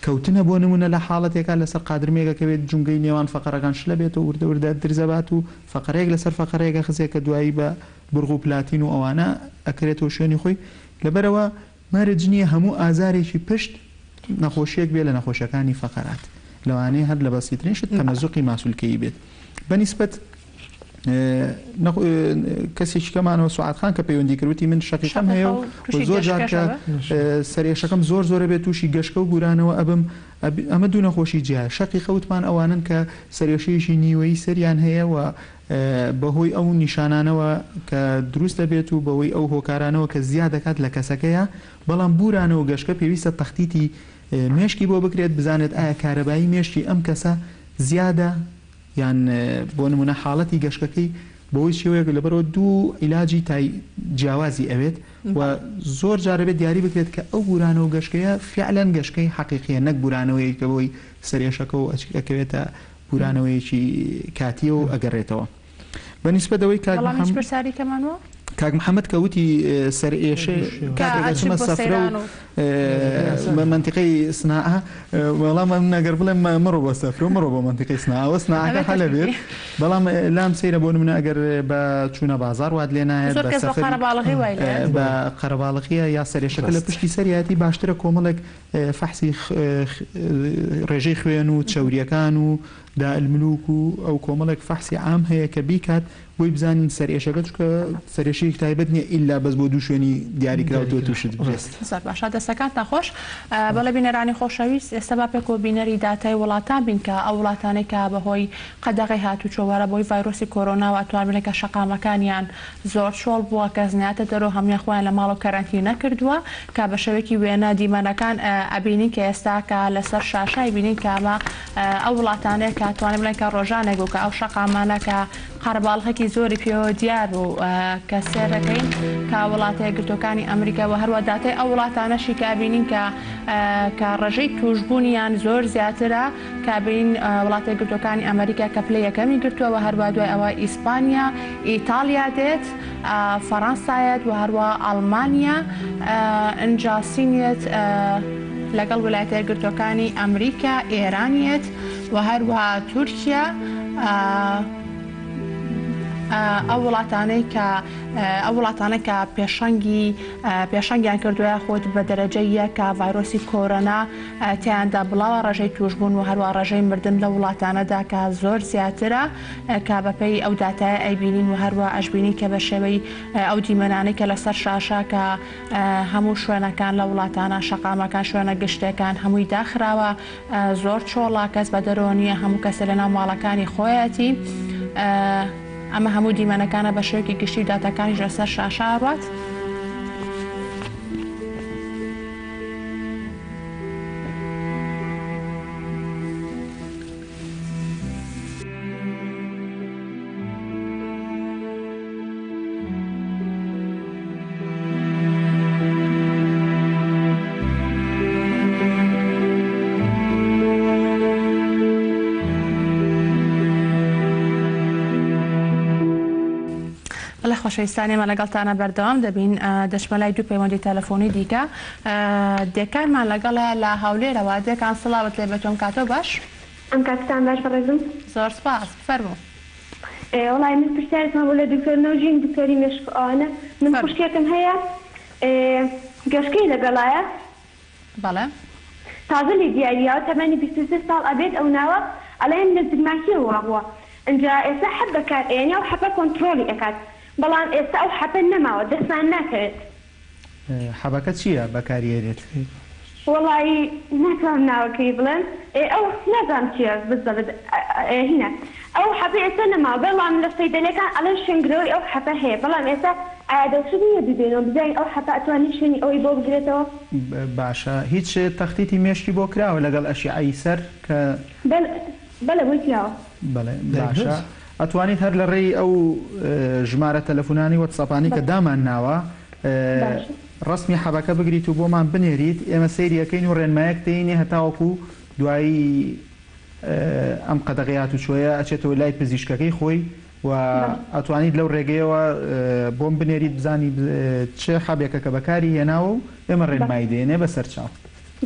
کەوتنە بۆ نمونە لە حاڵەتێکا لەسەر قادرمێک ئەکەوێت جومگەی نێوان فەقەرەکان شلە بێتەوە وردە وردە درز ئەبات و فەقەرەیەک لەسەر فەقەرەیەک ئەخزێ کە دوایی بە برغ و پلاتین و ئەوانە ئەکرێتەوە شوێنی خۆی لەبەرئەوە مەرج نییە هەموو ئازارێکی پشت نەخۆشیەک بێت لە نەخۆشیەکانی فەقەرات لەوانەیە هەر لە بەسیترین شت تەمەزوقی ماسولکەیی بێت بە نیسبەت کەسێکی کەمانەوە سوعاد خان کە پەیوەندی کرد وتی من شەقیقەم هەیە و زۆر جار کە سەرئێشەکەم زۆر زۆرە بێت تووشی گەشکە و بورانەوە ئەبم ئەمە دوو نەخۆشی جیایە شەقیقە وتمان ئەوانن کە سەرئێشەیەکی نیوەیی سەریان هەیە و بەهۆی ئەو نیشانانەوە کە دروست دەبێت و بەهۆی ئەو هۆکارانەوە کە زیاد دەکات لە کەسەکەیە بەڵام بورانەوە و گەشکە پێویستە تەختیتی مێشکی بۆ بکرێت بزانێت ئایا کارەبایی مێشکی ئەم کەسە زیادە یان بۆ نمونە حاڵەتی گەشکەکەی بەوەی شێوەیەک لەبەرئەوە دوو عیلاجی تای جیاوازی ئەوێت و زۆر جار ئەبێت دیاری بکرێت کە ئەو بورانەوە گەشکەیە فیعلەن گەشکەی حەقیقیە نەک بورانەوەیەک کە بەوەی سەرئێشەکە و ئەکەوێتە بورانەوەیەکی کاتیە و ئەگەرێتەوە. بە نیسبەت ئەوەی کاک وەڵامی هیچ محەم پرسیاری کەمان وە؟ کاک محەمەد کە وتی سەرئێشە کە کاتێک ئەچن ئەچمە بۆ سەفرە و سەیران و. مەنتیقەی سناعە وەڵام من ئەگەر بڵێم مەڕۆ بۆ سەفرە و مەڕۆ بۆ مەنتیقەی سناعە ئەوە سناعەکە ئەبێ حەلە بێت تەشریفی. بەڵام لام سەیرە بۆ نمونە ئەگەر بە چوونە بازاڕ وات لێ نایەت زۆر بە کەس بە سەفەری قەرەباڵغی وای لێ یەت. بە قەرەباڵغیە یا سەرئێشەکە لە ڕاست. پشتی سەریەتی باشترە کۆمەڵێک فەحسی ڕێژەی خوێن و چەوریەکان و داء الملوک و ئەو کۆمەڵێک فەحسی عام هەیە کە بیکات بۆی بزانین سەرئێشەکە چونکە سەرئێشەیەکی تایبەت نیە ئیلا بەس بۆ دوو شوێنی دیاریکراو تۆ توشت بێت. زۆر باشە دەستەکانتان خۆش. بەڵێ بینەرانی خۆشەویست ئێستا با پێکەوە بینەری داتای وڵاتان بین کە ئەو وڵاتانەی کە بەهۆی قەدەغەی هاتوچۆوە بەهۆی ڤایرۆسی کۆرۆناوە ئەتوان بڵێن کە شەقامەکانیان زۆر چۆڵ بووە کەس نایەتە دەرەوە هەموویان خۆیان لە ماڵەوە کەرەنتینە کردووە کە بە شێوەیەکی وێنە دیمەنەکان ئەبینین کە ئێستا کە لەسەر شاشە ئەیبینین کە ئەمە ئەو وڵاتانەیە کە توانین بڵێن کە ڕۆژانێک بوو کە ئەو شەقامانە کە قەرەباڵغێکی زۆری پێوە دیار بوو کە سێرەکەین کە وڵاتە یەکگرتووەکانی ئەمریکا و هەروە داتای ئەو وڵاتانەشی کە ئەبینین کە کە ڕێژەی تووشبوونیان زۆر زیاترە کە بینین وڵاتە یەکگرتووەکانی ئەمریکا کە پلەی یەکەمی گرتووە و هەروە دوای ئەوە ئیسپانیا، ئیتاڵیا دێت، فەڕەنسا یەت و هەروە ئەڵمانیا ئنجا سین یەت لەگەڵ ولایەتە یەکگرتووەکانی ئەمریکا، ئێران یەت و هەروەها تورکیا. ئەو وڵاتانەی کە ئەو وڵاتانە کە پێشەنگی پێشەنگیان کردووە یاخود بە دەرەجەی یەک کە ڤایرۆسی کۆرۆنا تیایاندا بڵاوە ڕێژەی تووشبوون و هەروە ڕێژەی مردن لەو وڵاتانەدا کە زۆر زیاترە کە بەپێی ئەو داتایە ئەیبینین و هەروە ئەشبینین کە بە شێوەی ئەو دیمەنانەی کە لەسەر شاشە کە هەموو شوێنەکان لە وڵاتانە شەقامەکان شوێنە گشتێکان هەمووی داخراوە زۆر چۆڵە کەس بە دەرەوە نییە هەموو کەسێ لەناو ماڵەکانی خۆیەتی ئەمە هەموو دیمەنەکانە بە شێوەیەکی گشتی و داتاکانیش لەسەر شاشە ئەڕوات. بەڵێ خۆشەویستان ئێمە لەگەڵتانە بەردەوام دەبین دەچمە لای دوو پەیوەندی تەلەفۆنی دیکە دێکانمان لەگەڵە لە هەولێرەوە دێکان سڵاوت لێ بێت ئەم کاتەو باش. ئەم کاتتان باش بەڕێزم. زۆر سپاس فەرموو. ئێ وەڵای من پرسیارێکم هەبوو لە دکتۆر نەوژین دکتۆری مێشک و ئەوانە من فەرموو. خوشکێکم هەیە ئێ گەشکەی لەگەڵایە بەڵێ. تازە لێ دیاری یاوە تەمەنی 23 ساڵ ئەبێت ئەو ناوە ئەڵێن لە زگماکیەوە وابووە ئینجا ئێستا حەب بەکار ئەیەنێ ئەو حەپە کۆنتڕۆڵی ئەکات بەڵام ئێستا ئەو حەپە نەماوە دەستمان ناکەوێت. حەبەکە چییە بەکاری ئەێنێت؟ وەڵایی ناتوانم ناوەکەی بڵێم ئێ ئەو نازانم چیە بزەبت ئێ هینە ئەو حەپە ئێستا نەماوە بەڵام لە سەیدەلەکان ئەڵێن شوێنگرەوەی ئەو حەپە هەیە بەڵام ئێستا ئایا دەوشت نیە بیبەینەوە بزانین ئەو حەپە ئەتوانین شوێنی ئەوەی بۆ بگرێتەوە؟ باشە هیچ تەختیتی مێشکی بۆ کراوە لەگەڵ ئەشیعەی سەر کە. بەلێ بەلێ بۆی کراوە. بەڵێ باشە ئەتوانیت هەر لە ڕێی ئەو ژمارە تەلەفونانەی وەتسئەپانەی کە دامان ناوە ڕەسمی حەبەکە بگریت و بۆمان بنێریت ئێمە سەیری ئەکەین و ڕێنمایەک تێینێ هەتاوەکو دوایی ئەم قەدەغەی هاتوچۆیە ئەچێتەوە لای پزیشکەکەی خۆی و ئەتوانیت لەو ڕێگەیەوە بۆم بنێریت بزانی چ حەبێکە کە بەکاری هێناوە و ئێمە ڕێنمایی دێنێ بەسەر چاو.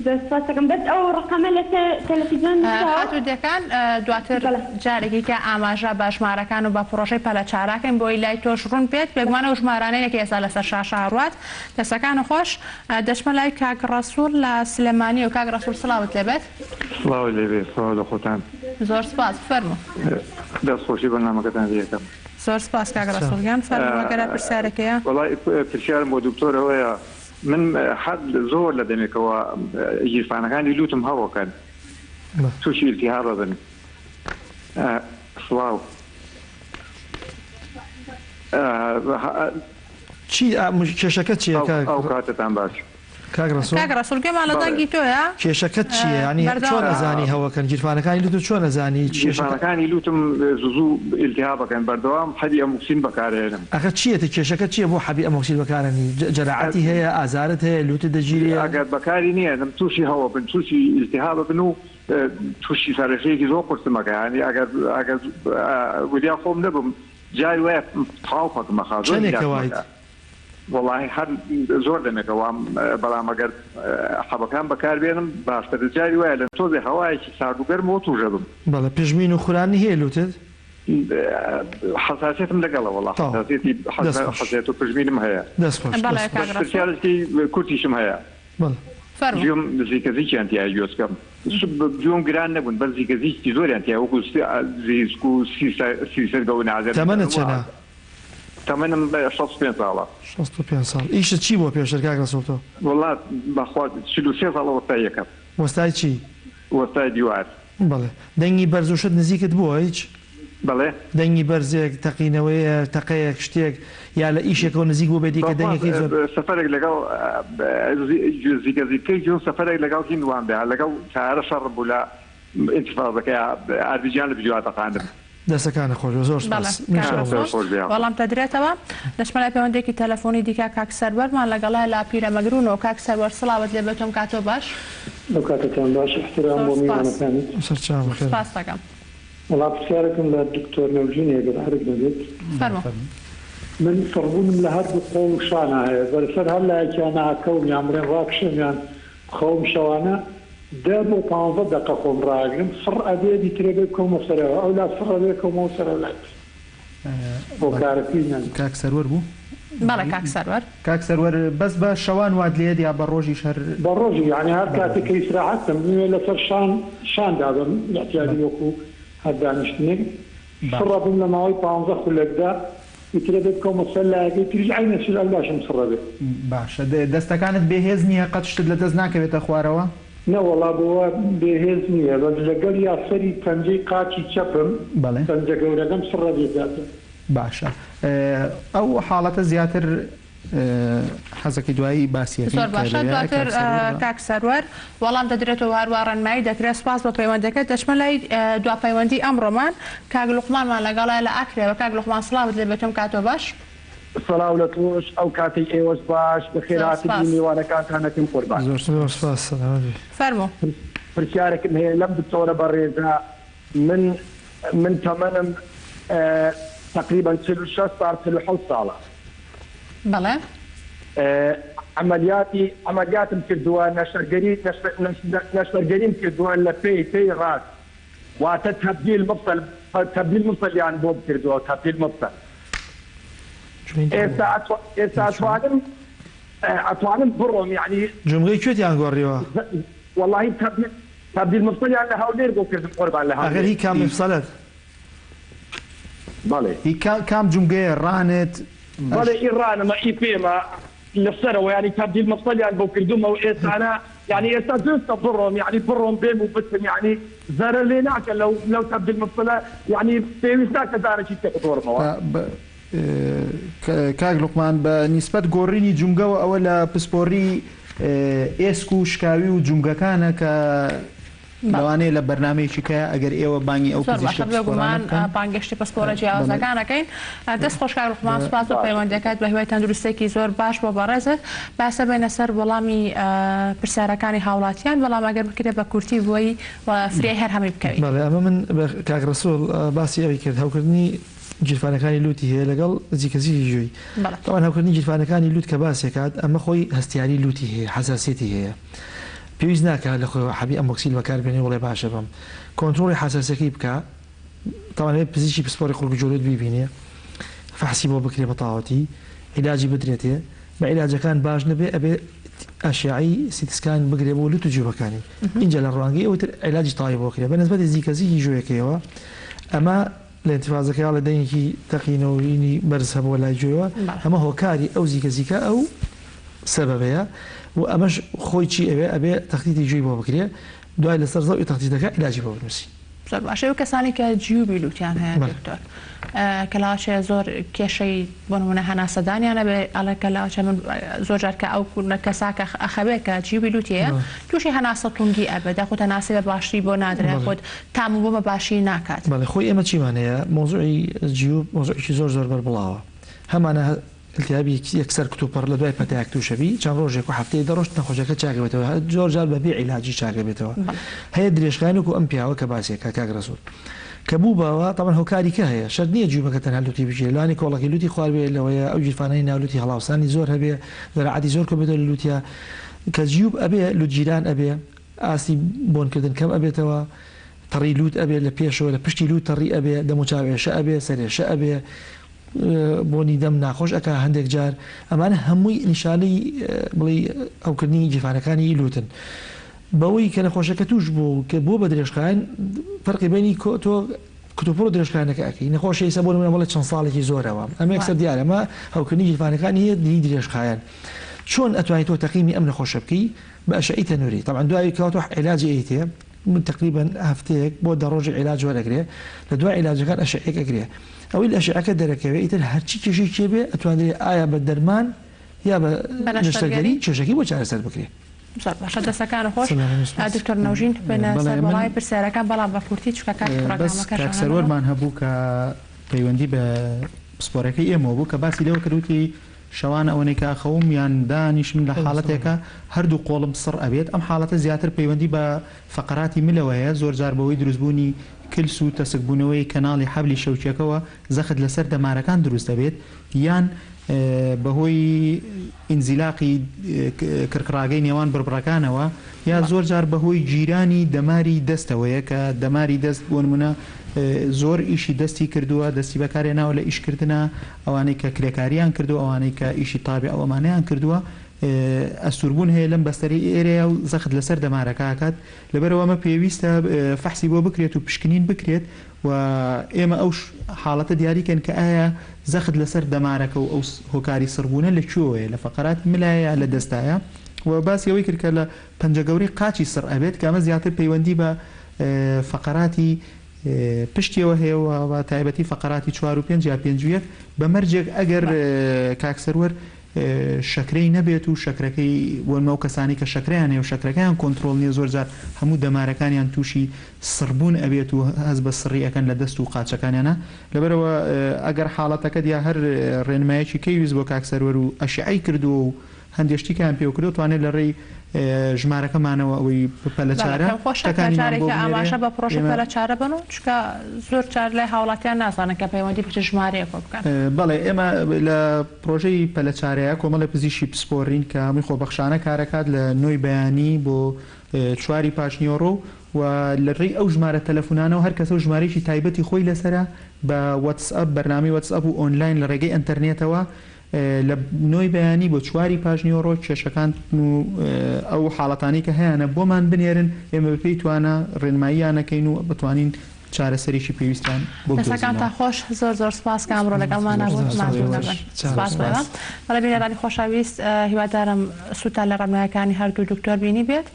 زۆر سوپاس دەکەم بەس ئەو ڕەقەمە لەسەر تەلەفیزیۆن نوسراوە؟ خاتوو دێکان دواتر بەڵێ. جارێکی کە ئاماژە بە ژمارەکان و بە پڕۆژەی پەلەچاراکەین بۆی لای تۆش ڕوون بێت بێگومان ئەو ژمارانەیە کە ئێستا لەسەر شاشە ئەڕوات دەستەکانت خۆش دەچمە لای کاک ڕەسوڵ لە سلێمانیەوە کاک ڕەسوڵ سڵاوت لێبێت. سڵاوت لێبێ سڵاو لە خۆتان. زۆر سوپاس بفەرموو. دەست خۆشی بەرنامەکەتان لێ ئەکەم. زۆر سوپاس کاک ڕەسوڵ گیان فەرموو ئەگەر پرسیارێک هەیە. وەڵای پرسیارم بۆ دکتۆر ئەوەیە من هەر زۆر لە دەمێکەوە گیرفانەکانی لوتم هەوەکەن توشی ئیلتیهاب ئەبن سڵاو. چی کێشەکە چیە کاک ئەو کاتەتان باش. کاک ڕەسوڵ. کاک ڕەسوڵ گوێمان لە بەڵێ. دەنگی تۆیە کێشەکەت چیە یانی بەردەوام چۆن بە. ئەزانی هەوەکەن گیرفانەکانی لوتت چۆن ئەزانی کێشەکە. گیرفانەکانی لوتم زوزوو ئیلتیهابەکەن بەردەوام حەبی ئەموکسین بەکارئەهێنم. ئەخە چیەتە کێشەکە چیە بۆ حەبی ئەمۆکسین بەکارئەنی جەراعەتی هەیە ئازارت هەیە لوتت دەگیرێ. ئەگەر بەکاری نەیەنم توشی هەوەبن توشی ئیلتیهابەبن و توشی سەرئێشەیەکی زۆر قورسم ئەکا یانی ئەگەر ئەگەر وریا خۆم نەبم جاری وایە تەواو پەکم ئەخا زۆر چەنێکە هیلاکم وایت؟ ئەکا. وەڵاهی هەر زۆر دەمێکە وام بەڵام ئەگەر حەبەکان بەکار بێنم باشترە جاری وایە لە تۆزێ هەوایەکی سارد و گەرمەوە تووش ئەبم. بەڵێ پژمین و خورانی هەیە لوتت؟ حەساسیەتم لەگەڵە وەڵا تەواو حەساسیەتی دەست خۆش. حەساسیەت و پژمینم هەیە. دەست خۆش بەڵێ دەست کاک خۆش. ڕەسوڵ. پرسیارێکی کورتیشم هەیە. بەڵێ. فەرموو. گوێم زیکە زیکیان تیایە گوێچکەم گوێم گران نەبوون بەس زیکە زیکی زۆریان تیایە وەکو زیزک و سیسرگە و نازێ تەمەنت چەنە؟ تەمەنم 65 ساڵە. 65 ساڵ ئیشت چی بووە پێشتر کاک ڕەسوڵ تۆ؟ وەڵا بەخوا 43 ساڵە وەستای یەکەم. وەستای چی؟ وەستای دیوار. بەڵێ دەنگی بەرز و شت نزیکت بووە هیچ؟ بەڵێ. دەنگی بەرزێک، تەقینەوەیە، تەقەیەک، شتێک، یا لە ئیشێکەوە نزیک بووبێتی کە بەخوا دەنگەکەی زۆر. سەفەرێک لەگەڵ زیکە زیکەی جوون سەفەرێک لەگەڵ هین وام بێ لەگەڵ تارە شەڕم بوو لە ئینتفازەکەیا ئاربیجیان لە بیجوا تەقاندم. دەستەکانت خۆش بێ زۆر بەڵێ سوپاس ان کاک شاء الله. ڕەسوڵ خۆش بێ. وەڵام دەدرێتەوە دەچمە لای پەیوەندیەکی تەلەفۆنی دیکە کاک سەروەرمان لەگەڵە لە پیرەمەگرونەوە کاک سەروەر سڵاوت لێ بێت ئەم کاتەو باش. ئەو کاتەتان باش ئیحترام زۆر بۆ سوپاس. میوانەکانت. سەرچاو بەخێر بێن. سوپاست دەکەم. وەڵا پرسیارێکم لە دکتۆر نەوژین هەیە گەر ئەرک نەبێت. فەرموو. من فڕبوونم لە هەردوو قۆڵ و شانا هەیە بەسەر هەر لایەکیانا ئەکەوم یان بڵێن ڕاکشێم یان بخەوم شەوانە دە بۆ پانزە دەقە خۆم ڕائەگرم فڕ ئەبێ دیترەبێ بکەومە سەرەوە ئەولا فڕ ئەبێ کەومەوە سەر ئەولای تر. هۆکارەکەی نازانم. کاک سەروەر بوو؟ بەڵێ کاک سەروەر. کاک سەروەر بەس بە شەوان وات لێیەت یا بە ڕۆژیش هەر؟ بە ڕۆژی یانی هەر کاتێک کە ئیسراحەت کەم بمەوێ لەسەر شان شان دابم ئیعتیادی وەکو هەر دانیشتنێک سڕ ئەبم لە ماوەی پانزە خولەکدا ئیتر ئەبێ بکەومە سەر لایەکەی تریش عەینە شت ئەولاشم سڕ ئەبێ. باشە دەستەکانت بێ هێز نییە قەت شتت لە دەست ناکەوێتە خوارەوە؟ نەوەڵا بۆ وا بێ هێز نییە بەس لەگەڵیا سەری پەنجەی قاچی چەپم بەڵێ. پەنجە گەورەکەم سڕ ئەبێ زیاتر. باشە ئەو حاڵەتە زیاتر حەزەکەی دوایی باسی ئەکەین کە زۆر باشە لەوێ دواتر کاک سەروەر بە. کاک سەروەر وەڵام دەدرێتەوە هەروا ڕێنمایی دەکرێت سوپاس بۆ پەیوەندەکەت دەچمە لای دوا پەیوەندی ئەمڕۆمان کاک لوقمانمان لەگەڵە لە ئاکرێوە کاک لوقمان سڵاوت لێ بێت ئەم کاتەو باش. سڵاو لە تۆش ئەو کاتەی ئێوەش باش زۆر بەخێرهاتنی سوپاس. میوانەکانتان ئەکەم قوربان. زۆر زۆر سوپاس. سپاس سەلامەت بی. فەرموو. پرسیارێکم هەیە لەم دکتۆرە بەڕێزە من من تەمەنم تەقریبەن 46 ساڵ 47 ساڵە. بەڵێ. عەمەلیاتی عەمەلیاتم کردووە نەشتەرگەری نەشتەرگەریم کردووە لە پێی پێی ڕاست واتە تبدیل مفصل تبدیل مفصلیان بۆم کردووە تبدیل مفصل ئێستا ئێستا ئەتوانم ئەتوانم بڕۆم یەعنی. جومگەی کوێتیان گۆڕیوە؟ وەڵاهی تبدیل تبدیل مفصلیان لە هەولێر بۆ کردم قوربان لە ئەگەر هەولێر. هی کام مفصلت؟ بەڵێ. هی کام جومگەیە ڕانت؟ بەڵێ ئی ڕانمە ئی پێمە لە سەرەوە یانی تبدیل مفصلیان بۆ کردومە و ئێستانە یانی ئێستا دروستە بڕۆم یانی بڕۆم بێم و بچم یانی زەرەر لێ ناکە لەو لەو تبدیل مفصلە یانی پێویست ناکە جارێکی تر بگۆڕمەوە. کاک لوقمان بە نیسبەت گۆڕینی جومگەوە ئەوە لە پسپۆڕی ئێسک و شکاوی و جومگەکانە کە لەوانەیە لە بەرنامەیەکی کە ئەگەر ئێوە بانگی ئەو زۆر باشە پزیشکە پسپۆڕانە بێگومان بکەن بانگێشتی پسپۆڕە بەڵێ. جیاوازەکان ئەکەین. دەست خۆش کاک لوقمان سوپاس بۆ باشە. پەیوەندیەکەت بە هیوای تەندروستیەکی زۆر باش بۆ بەڕێزت. باسە بێنە سەر وەڵامی پرسیارەکانی هاوڵاتیان بەڵام ئەگەر بکرێت بە کورتی بۆی و فریای هەر هەمووی بکەوین. بەڵێ ئەمە من بە کاک ڕەسوڵ باسی ئەوی کرد هەوکردنی گیرفانەکانی لوتی هەیە لەگەڵ زیکەزیکی گوێی بەڵێ. تەبعەن هەوکردنی گیرفانەکانی لوت کە باسێکات ئەمە خۆی هەستیاری لوتی هەیە حەساسیەتی هەیە پێویست ناکا لە خۆیەوە حەبی ئەمۆکسیل بەکار بێنێ و بڵێ باشە بم کۆنترۆڵی حەساسیەکەی بکا تەبعەن ئەبێ پزیشکی پسپۆڕی قوڕگ و جۆلوت بیبینێ فەحسی بۆ بکرێ بە تەواوەتی عیلاجی بدرێتێ بە عیلاجەکان باش نەبێ ئەبێ ئەشعەی سیتسکان بگرێ بۆ لوت و جیوبەکانی ئینجا لە ڕوانگەی ئەوی تر عیلاجی تەواوی بۆ کرێ بە نسبەتی زیکەزیکی ژۆیەکەیەوە ئەمە لە ئینتیفازەکەی ئەڵێ دەنگێکی تەقینەوەیی بەرز هەبووە لای گوێوە، ئەمە هۆکاری ئەو زیکە زیکە ئەو سەبەبەیە و ئەمەش خۆی چی ئەوێ ئەبێ تەختیتی گوێی بۆ بکرێ دوای لەسەر زەوی تەختیتەکە عیلاجی بۆ بنووسی. زۆر باشە ئەو کەسانەی کە جیوبی لوتیان هەیە دکتۆر کە لاوەچێ زۆر کێشەی بۆ نمونە هەناسەدانیان ئەبێ ئەڵێ کە لاوەچێ من زۆر جار کە ئەو کەسا کە ئەخەوێ کە جیوبی لوتی هەیە تووشی هەناسە تونگی ئەبێت یاخود هەناسەی بە باشی بۆ نادرێ یاخود تام و بۆ بە باشی ناکات. بەڵێ خۆی ئێمە چیمان هەیە مەوزوعی جیوب مەوزوعێکی زۆر زۆر بەربڵاوە هەمانە التهابی یەکسەر کتوپڕ لە دوای پەتایەک تووشەبی چەند ڕۆژێک و هەفتەیەک دە ڕۆژ نەخۆشەکە چاکەبێتەوە زۆر جار بە بێ عیلاجی چاکەبێتەوە هەیە درێژخایەن وەکو ئەم پیاوە کە باسیەکە کاک ڕەسوڵ کە بوو بەوە تەبعەن هۆکاری کە هەیە شەرت نییە جیوبەکە تەنها لوتی بگیرێ لەوانەیە کۆڵەکەی لوتی خوار بێ لەوەیە ئەو گیرفانەی ناو لوتی هەڵاوسانی زۆر هەبێ زەراعەتی زۆر کۆبێتەوە لە لوتیا کە جیوب ئەبێ لوتگیران ئەبێ ئاستی بۆنکردن کەم ئەبێتەوە، تەڕی لوت ئەبێ لە پێشەوە لە پشتی لوت تەڕی ئەبێ، دەموچاو ئێشە ئەبێ، سەرێشە ئەبێ، بۆنی دەم ناخۆش ئەکا هەندێک جار، ئەمانە هەمووی نیشانەی بڵێی هەوکردنی گیرفانەکانی لوتن. بەوەی کە نەخۆشەکە توش بوو و کە بووە بە درێژخایەن فەرقی بەینی تۆ کتوپڕ و درێژخایەنەکە ئەکەی نەخۆشی ئیستا بۆ نمونە بڵێ چەند ساڵێکی زۆرەوە ئەمە یەکسەر دیارە ئەمە هەوکردنی گیرفانەکانی هەیە دری درێژخایەن چۆن ئەتوانی تۆ تەقیمی ئەم نەخۆشە بکەی بە ئەشعەی تەنوری تەبعەن دوای کەوا تۆ عیلاجی ئەیتێ تەقریبەن هەفتەیەک بۆ دە ڕۆژی عیلاج وەرەگرێ لە دوای عیلاجەکان ئەشعەیەک ئەگرێ ئەوەی لە ئەشعەکە دەرەکەوێ ئیتر هەرچی کێشەی کێ بێ ئەتوانرێ ئایا بە دەرمان یا بە نەشتەرگەری کێشەکەی بۆ چارەسەر بکرێ. زۆر باشە دەستەکانت خۆش دکتۆر نەوژین بێنە سەر وەڵامی پرسیارەکان بەڵام بە کورتی چونکە کاتی بەس پڕۆگرامەکەش کاک سەروەرمان هەبوو کە پەیوەندی بە پسپۆرەکەی ئێمەوە بوو کە باسی لەوە کرد وتی شەوان ئەوەنەی کە ئەخەوم یان دانیشم لە حاڵەتێکا هەردوو قۆڵم سڕ ئەبێت ئەم حاڵەتە زیاتر پەیوەندی بە فەقەراتی ملەوە هەیە زۆر جار بەهۆی دروستبوونی کلس و تەسکبوونەوەی کەناڵی حەبلی شەوکیەکەوە زەخت لەسەر دەمارەکان دروست ئەبێت یان. بەهۆی ئینزیلاقی کڕکڕاگەی نێوان بڕبڕەکانەوە یا زۆر جار بەهۆی گیرانی دەماری دەستەوەیە کە دەماری دەست بۆ نمونە زۆر ئیشی دەستی کردووە دەستی بەکارهێناوە لە ئیشکردنا ئەوانەی کە کرێکاریان کردووە ئەوانەی کە ئیشی تابع و ئەمانەیان کردووە ئەستووربوون هەیە لەم بەستەرەی ئێرەیە و زەخت لەسەر دەمارەکە ئەکات لەبەرئەوە ئەمە پێویستە فەحسی بۆ بکرێت و پشکنین بکرێت و ئێمە ئەو حاڵەتە دیاری کەین کە ئایا زەخت لەسەر دەمارەکە و ئەو هۆکاری سڕبوونە لە کوێوەیە لە فەقەراتی ملایە یا لە دەستایە و باسی ئەوەی کرد کە لە پەنجە گەورەی قاچی سڕ ئەبێت کە ئەمە زیاتر پەیوەندی بە فەقەراتی پشتیەوە هەیە و بە تایبەتی فەقەراتی چوار و پێنج یا پێنج و یەک بە مەرجێک ئەگەر کاک سەروەر شەکرەی نەبێت و شەکرەکەی بۆ نمونە ئەو کەسانەی کە شەکرەیان هەیە و شەکرەکەیان کۆنترۆڵ نیە زۆر جار هەموو دەمارەکانیان تووشی سڕبوون ئەبێت و هەست بە سڕی ئەکەن لە دەست و قاچەکانیانا لەبەرئەوە ئەگەر حاڵەتەکەت یا هەر ڕێنمایەکی کەی ویست بۆ کاک سەروەر و ئەشعەی کردووە و هەندێ شتی کەیان پێوە کردووە توانێت لە ڕێی ژمارەکەمانەوە ئەوەی بەڵێ پەلەچارە پێم خۆشە کە شتەکانیمان بۆ جارێکە بنێرێ ئاماژە بە پڕۆژەی ئێمە پەلەچارە بن و چونکە زۆر جار لای هاوڵاتیان نازانن کە پەیوەندی بە چ ژمارەیەکەوە بکەن. بەڵێ ئێمە لە پڕۆژەی پەلەچارەیە کۆمەڵێ پزیشکی پسپۆرین کە هەمووی خۆبەخشانە کارەکات لە نۆی بەیانی بۆ چواری پاشنیوەڕۆ و لە ڕێی ئەو ژمارە تەلەفونانەوە هەر کەسەو ژمارەیەکی تایبەتی خۆی لەسەرە بە وەتسئەپ بەرنامەی وەتسئەپ و ئۆنلاین لە ڕێگەی ئەنتەرنێتەوە لە نۆی بەیانی بۆ چواری پاشنیوەڕۆ کێشەکان و ئەو حاڵەتانەی کە هەیانە بۆمان بنێرن ئێمە بەپێی توانا ڕێنماییان ئەکەین و بتوانین چارەسەرێکی پێویستیان بۆ بدۆزینەوە. دەستەکانتان خۆش زۆر زۆر سوپاس کە ئەمڕۆ لەگەڵمانا بوون ماندوو نەبن سوپاس بۆ ئێوە. بەڵێ بینەرانی خۆشەویست هیوادارم سوودتان لە ڕێنمایەکانی هەردوو دکتۆر بینیبێت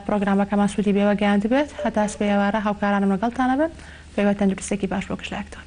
پڕۆگرامەکەمان سوودی بێوە گەیاندبێت هەتا سبەی ئێوارە هاوکارانم لەگەڵتانەبن بەهیوای تەندروستیەکی باش بۆ گشت لایەکتان.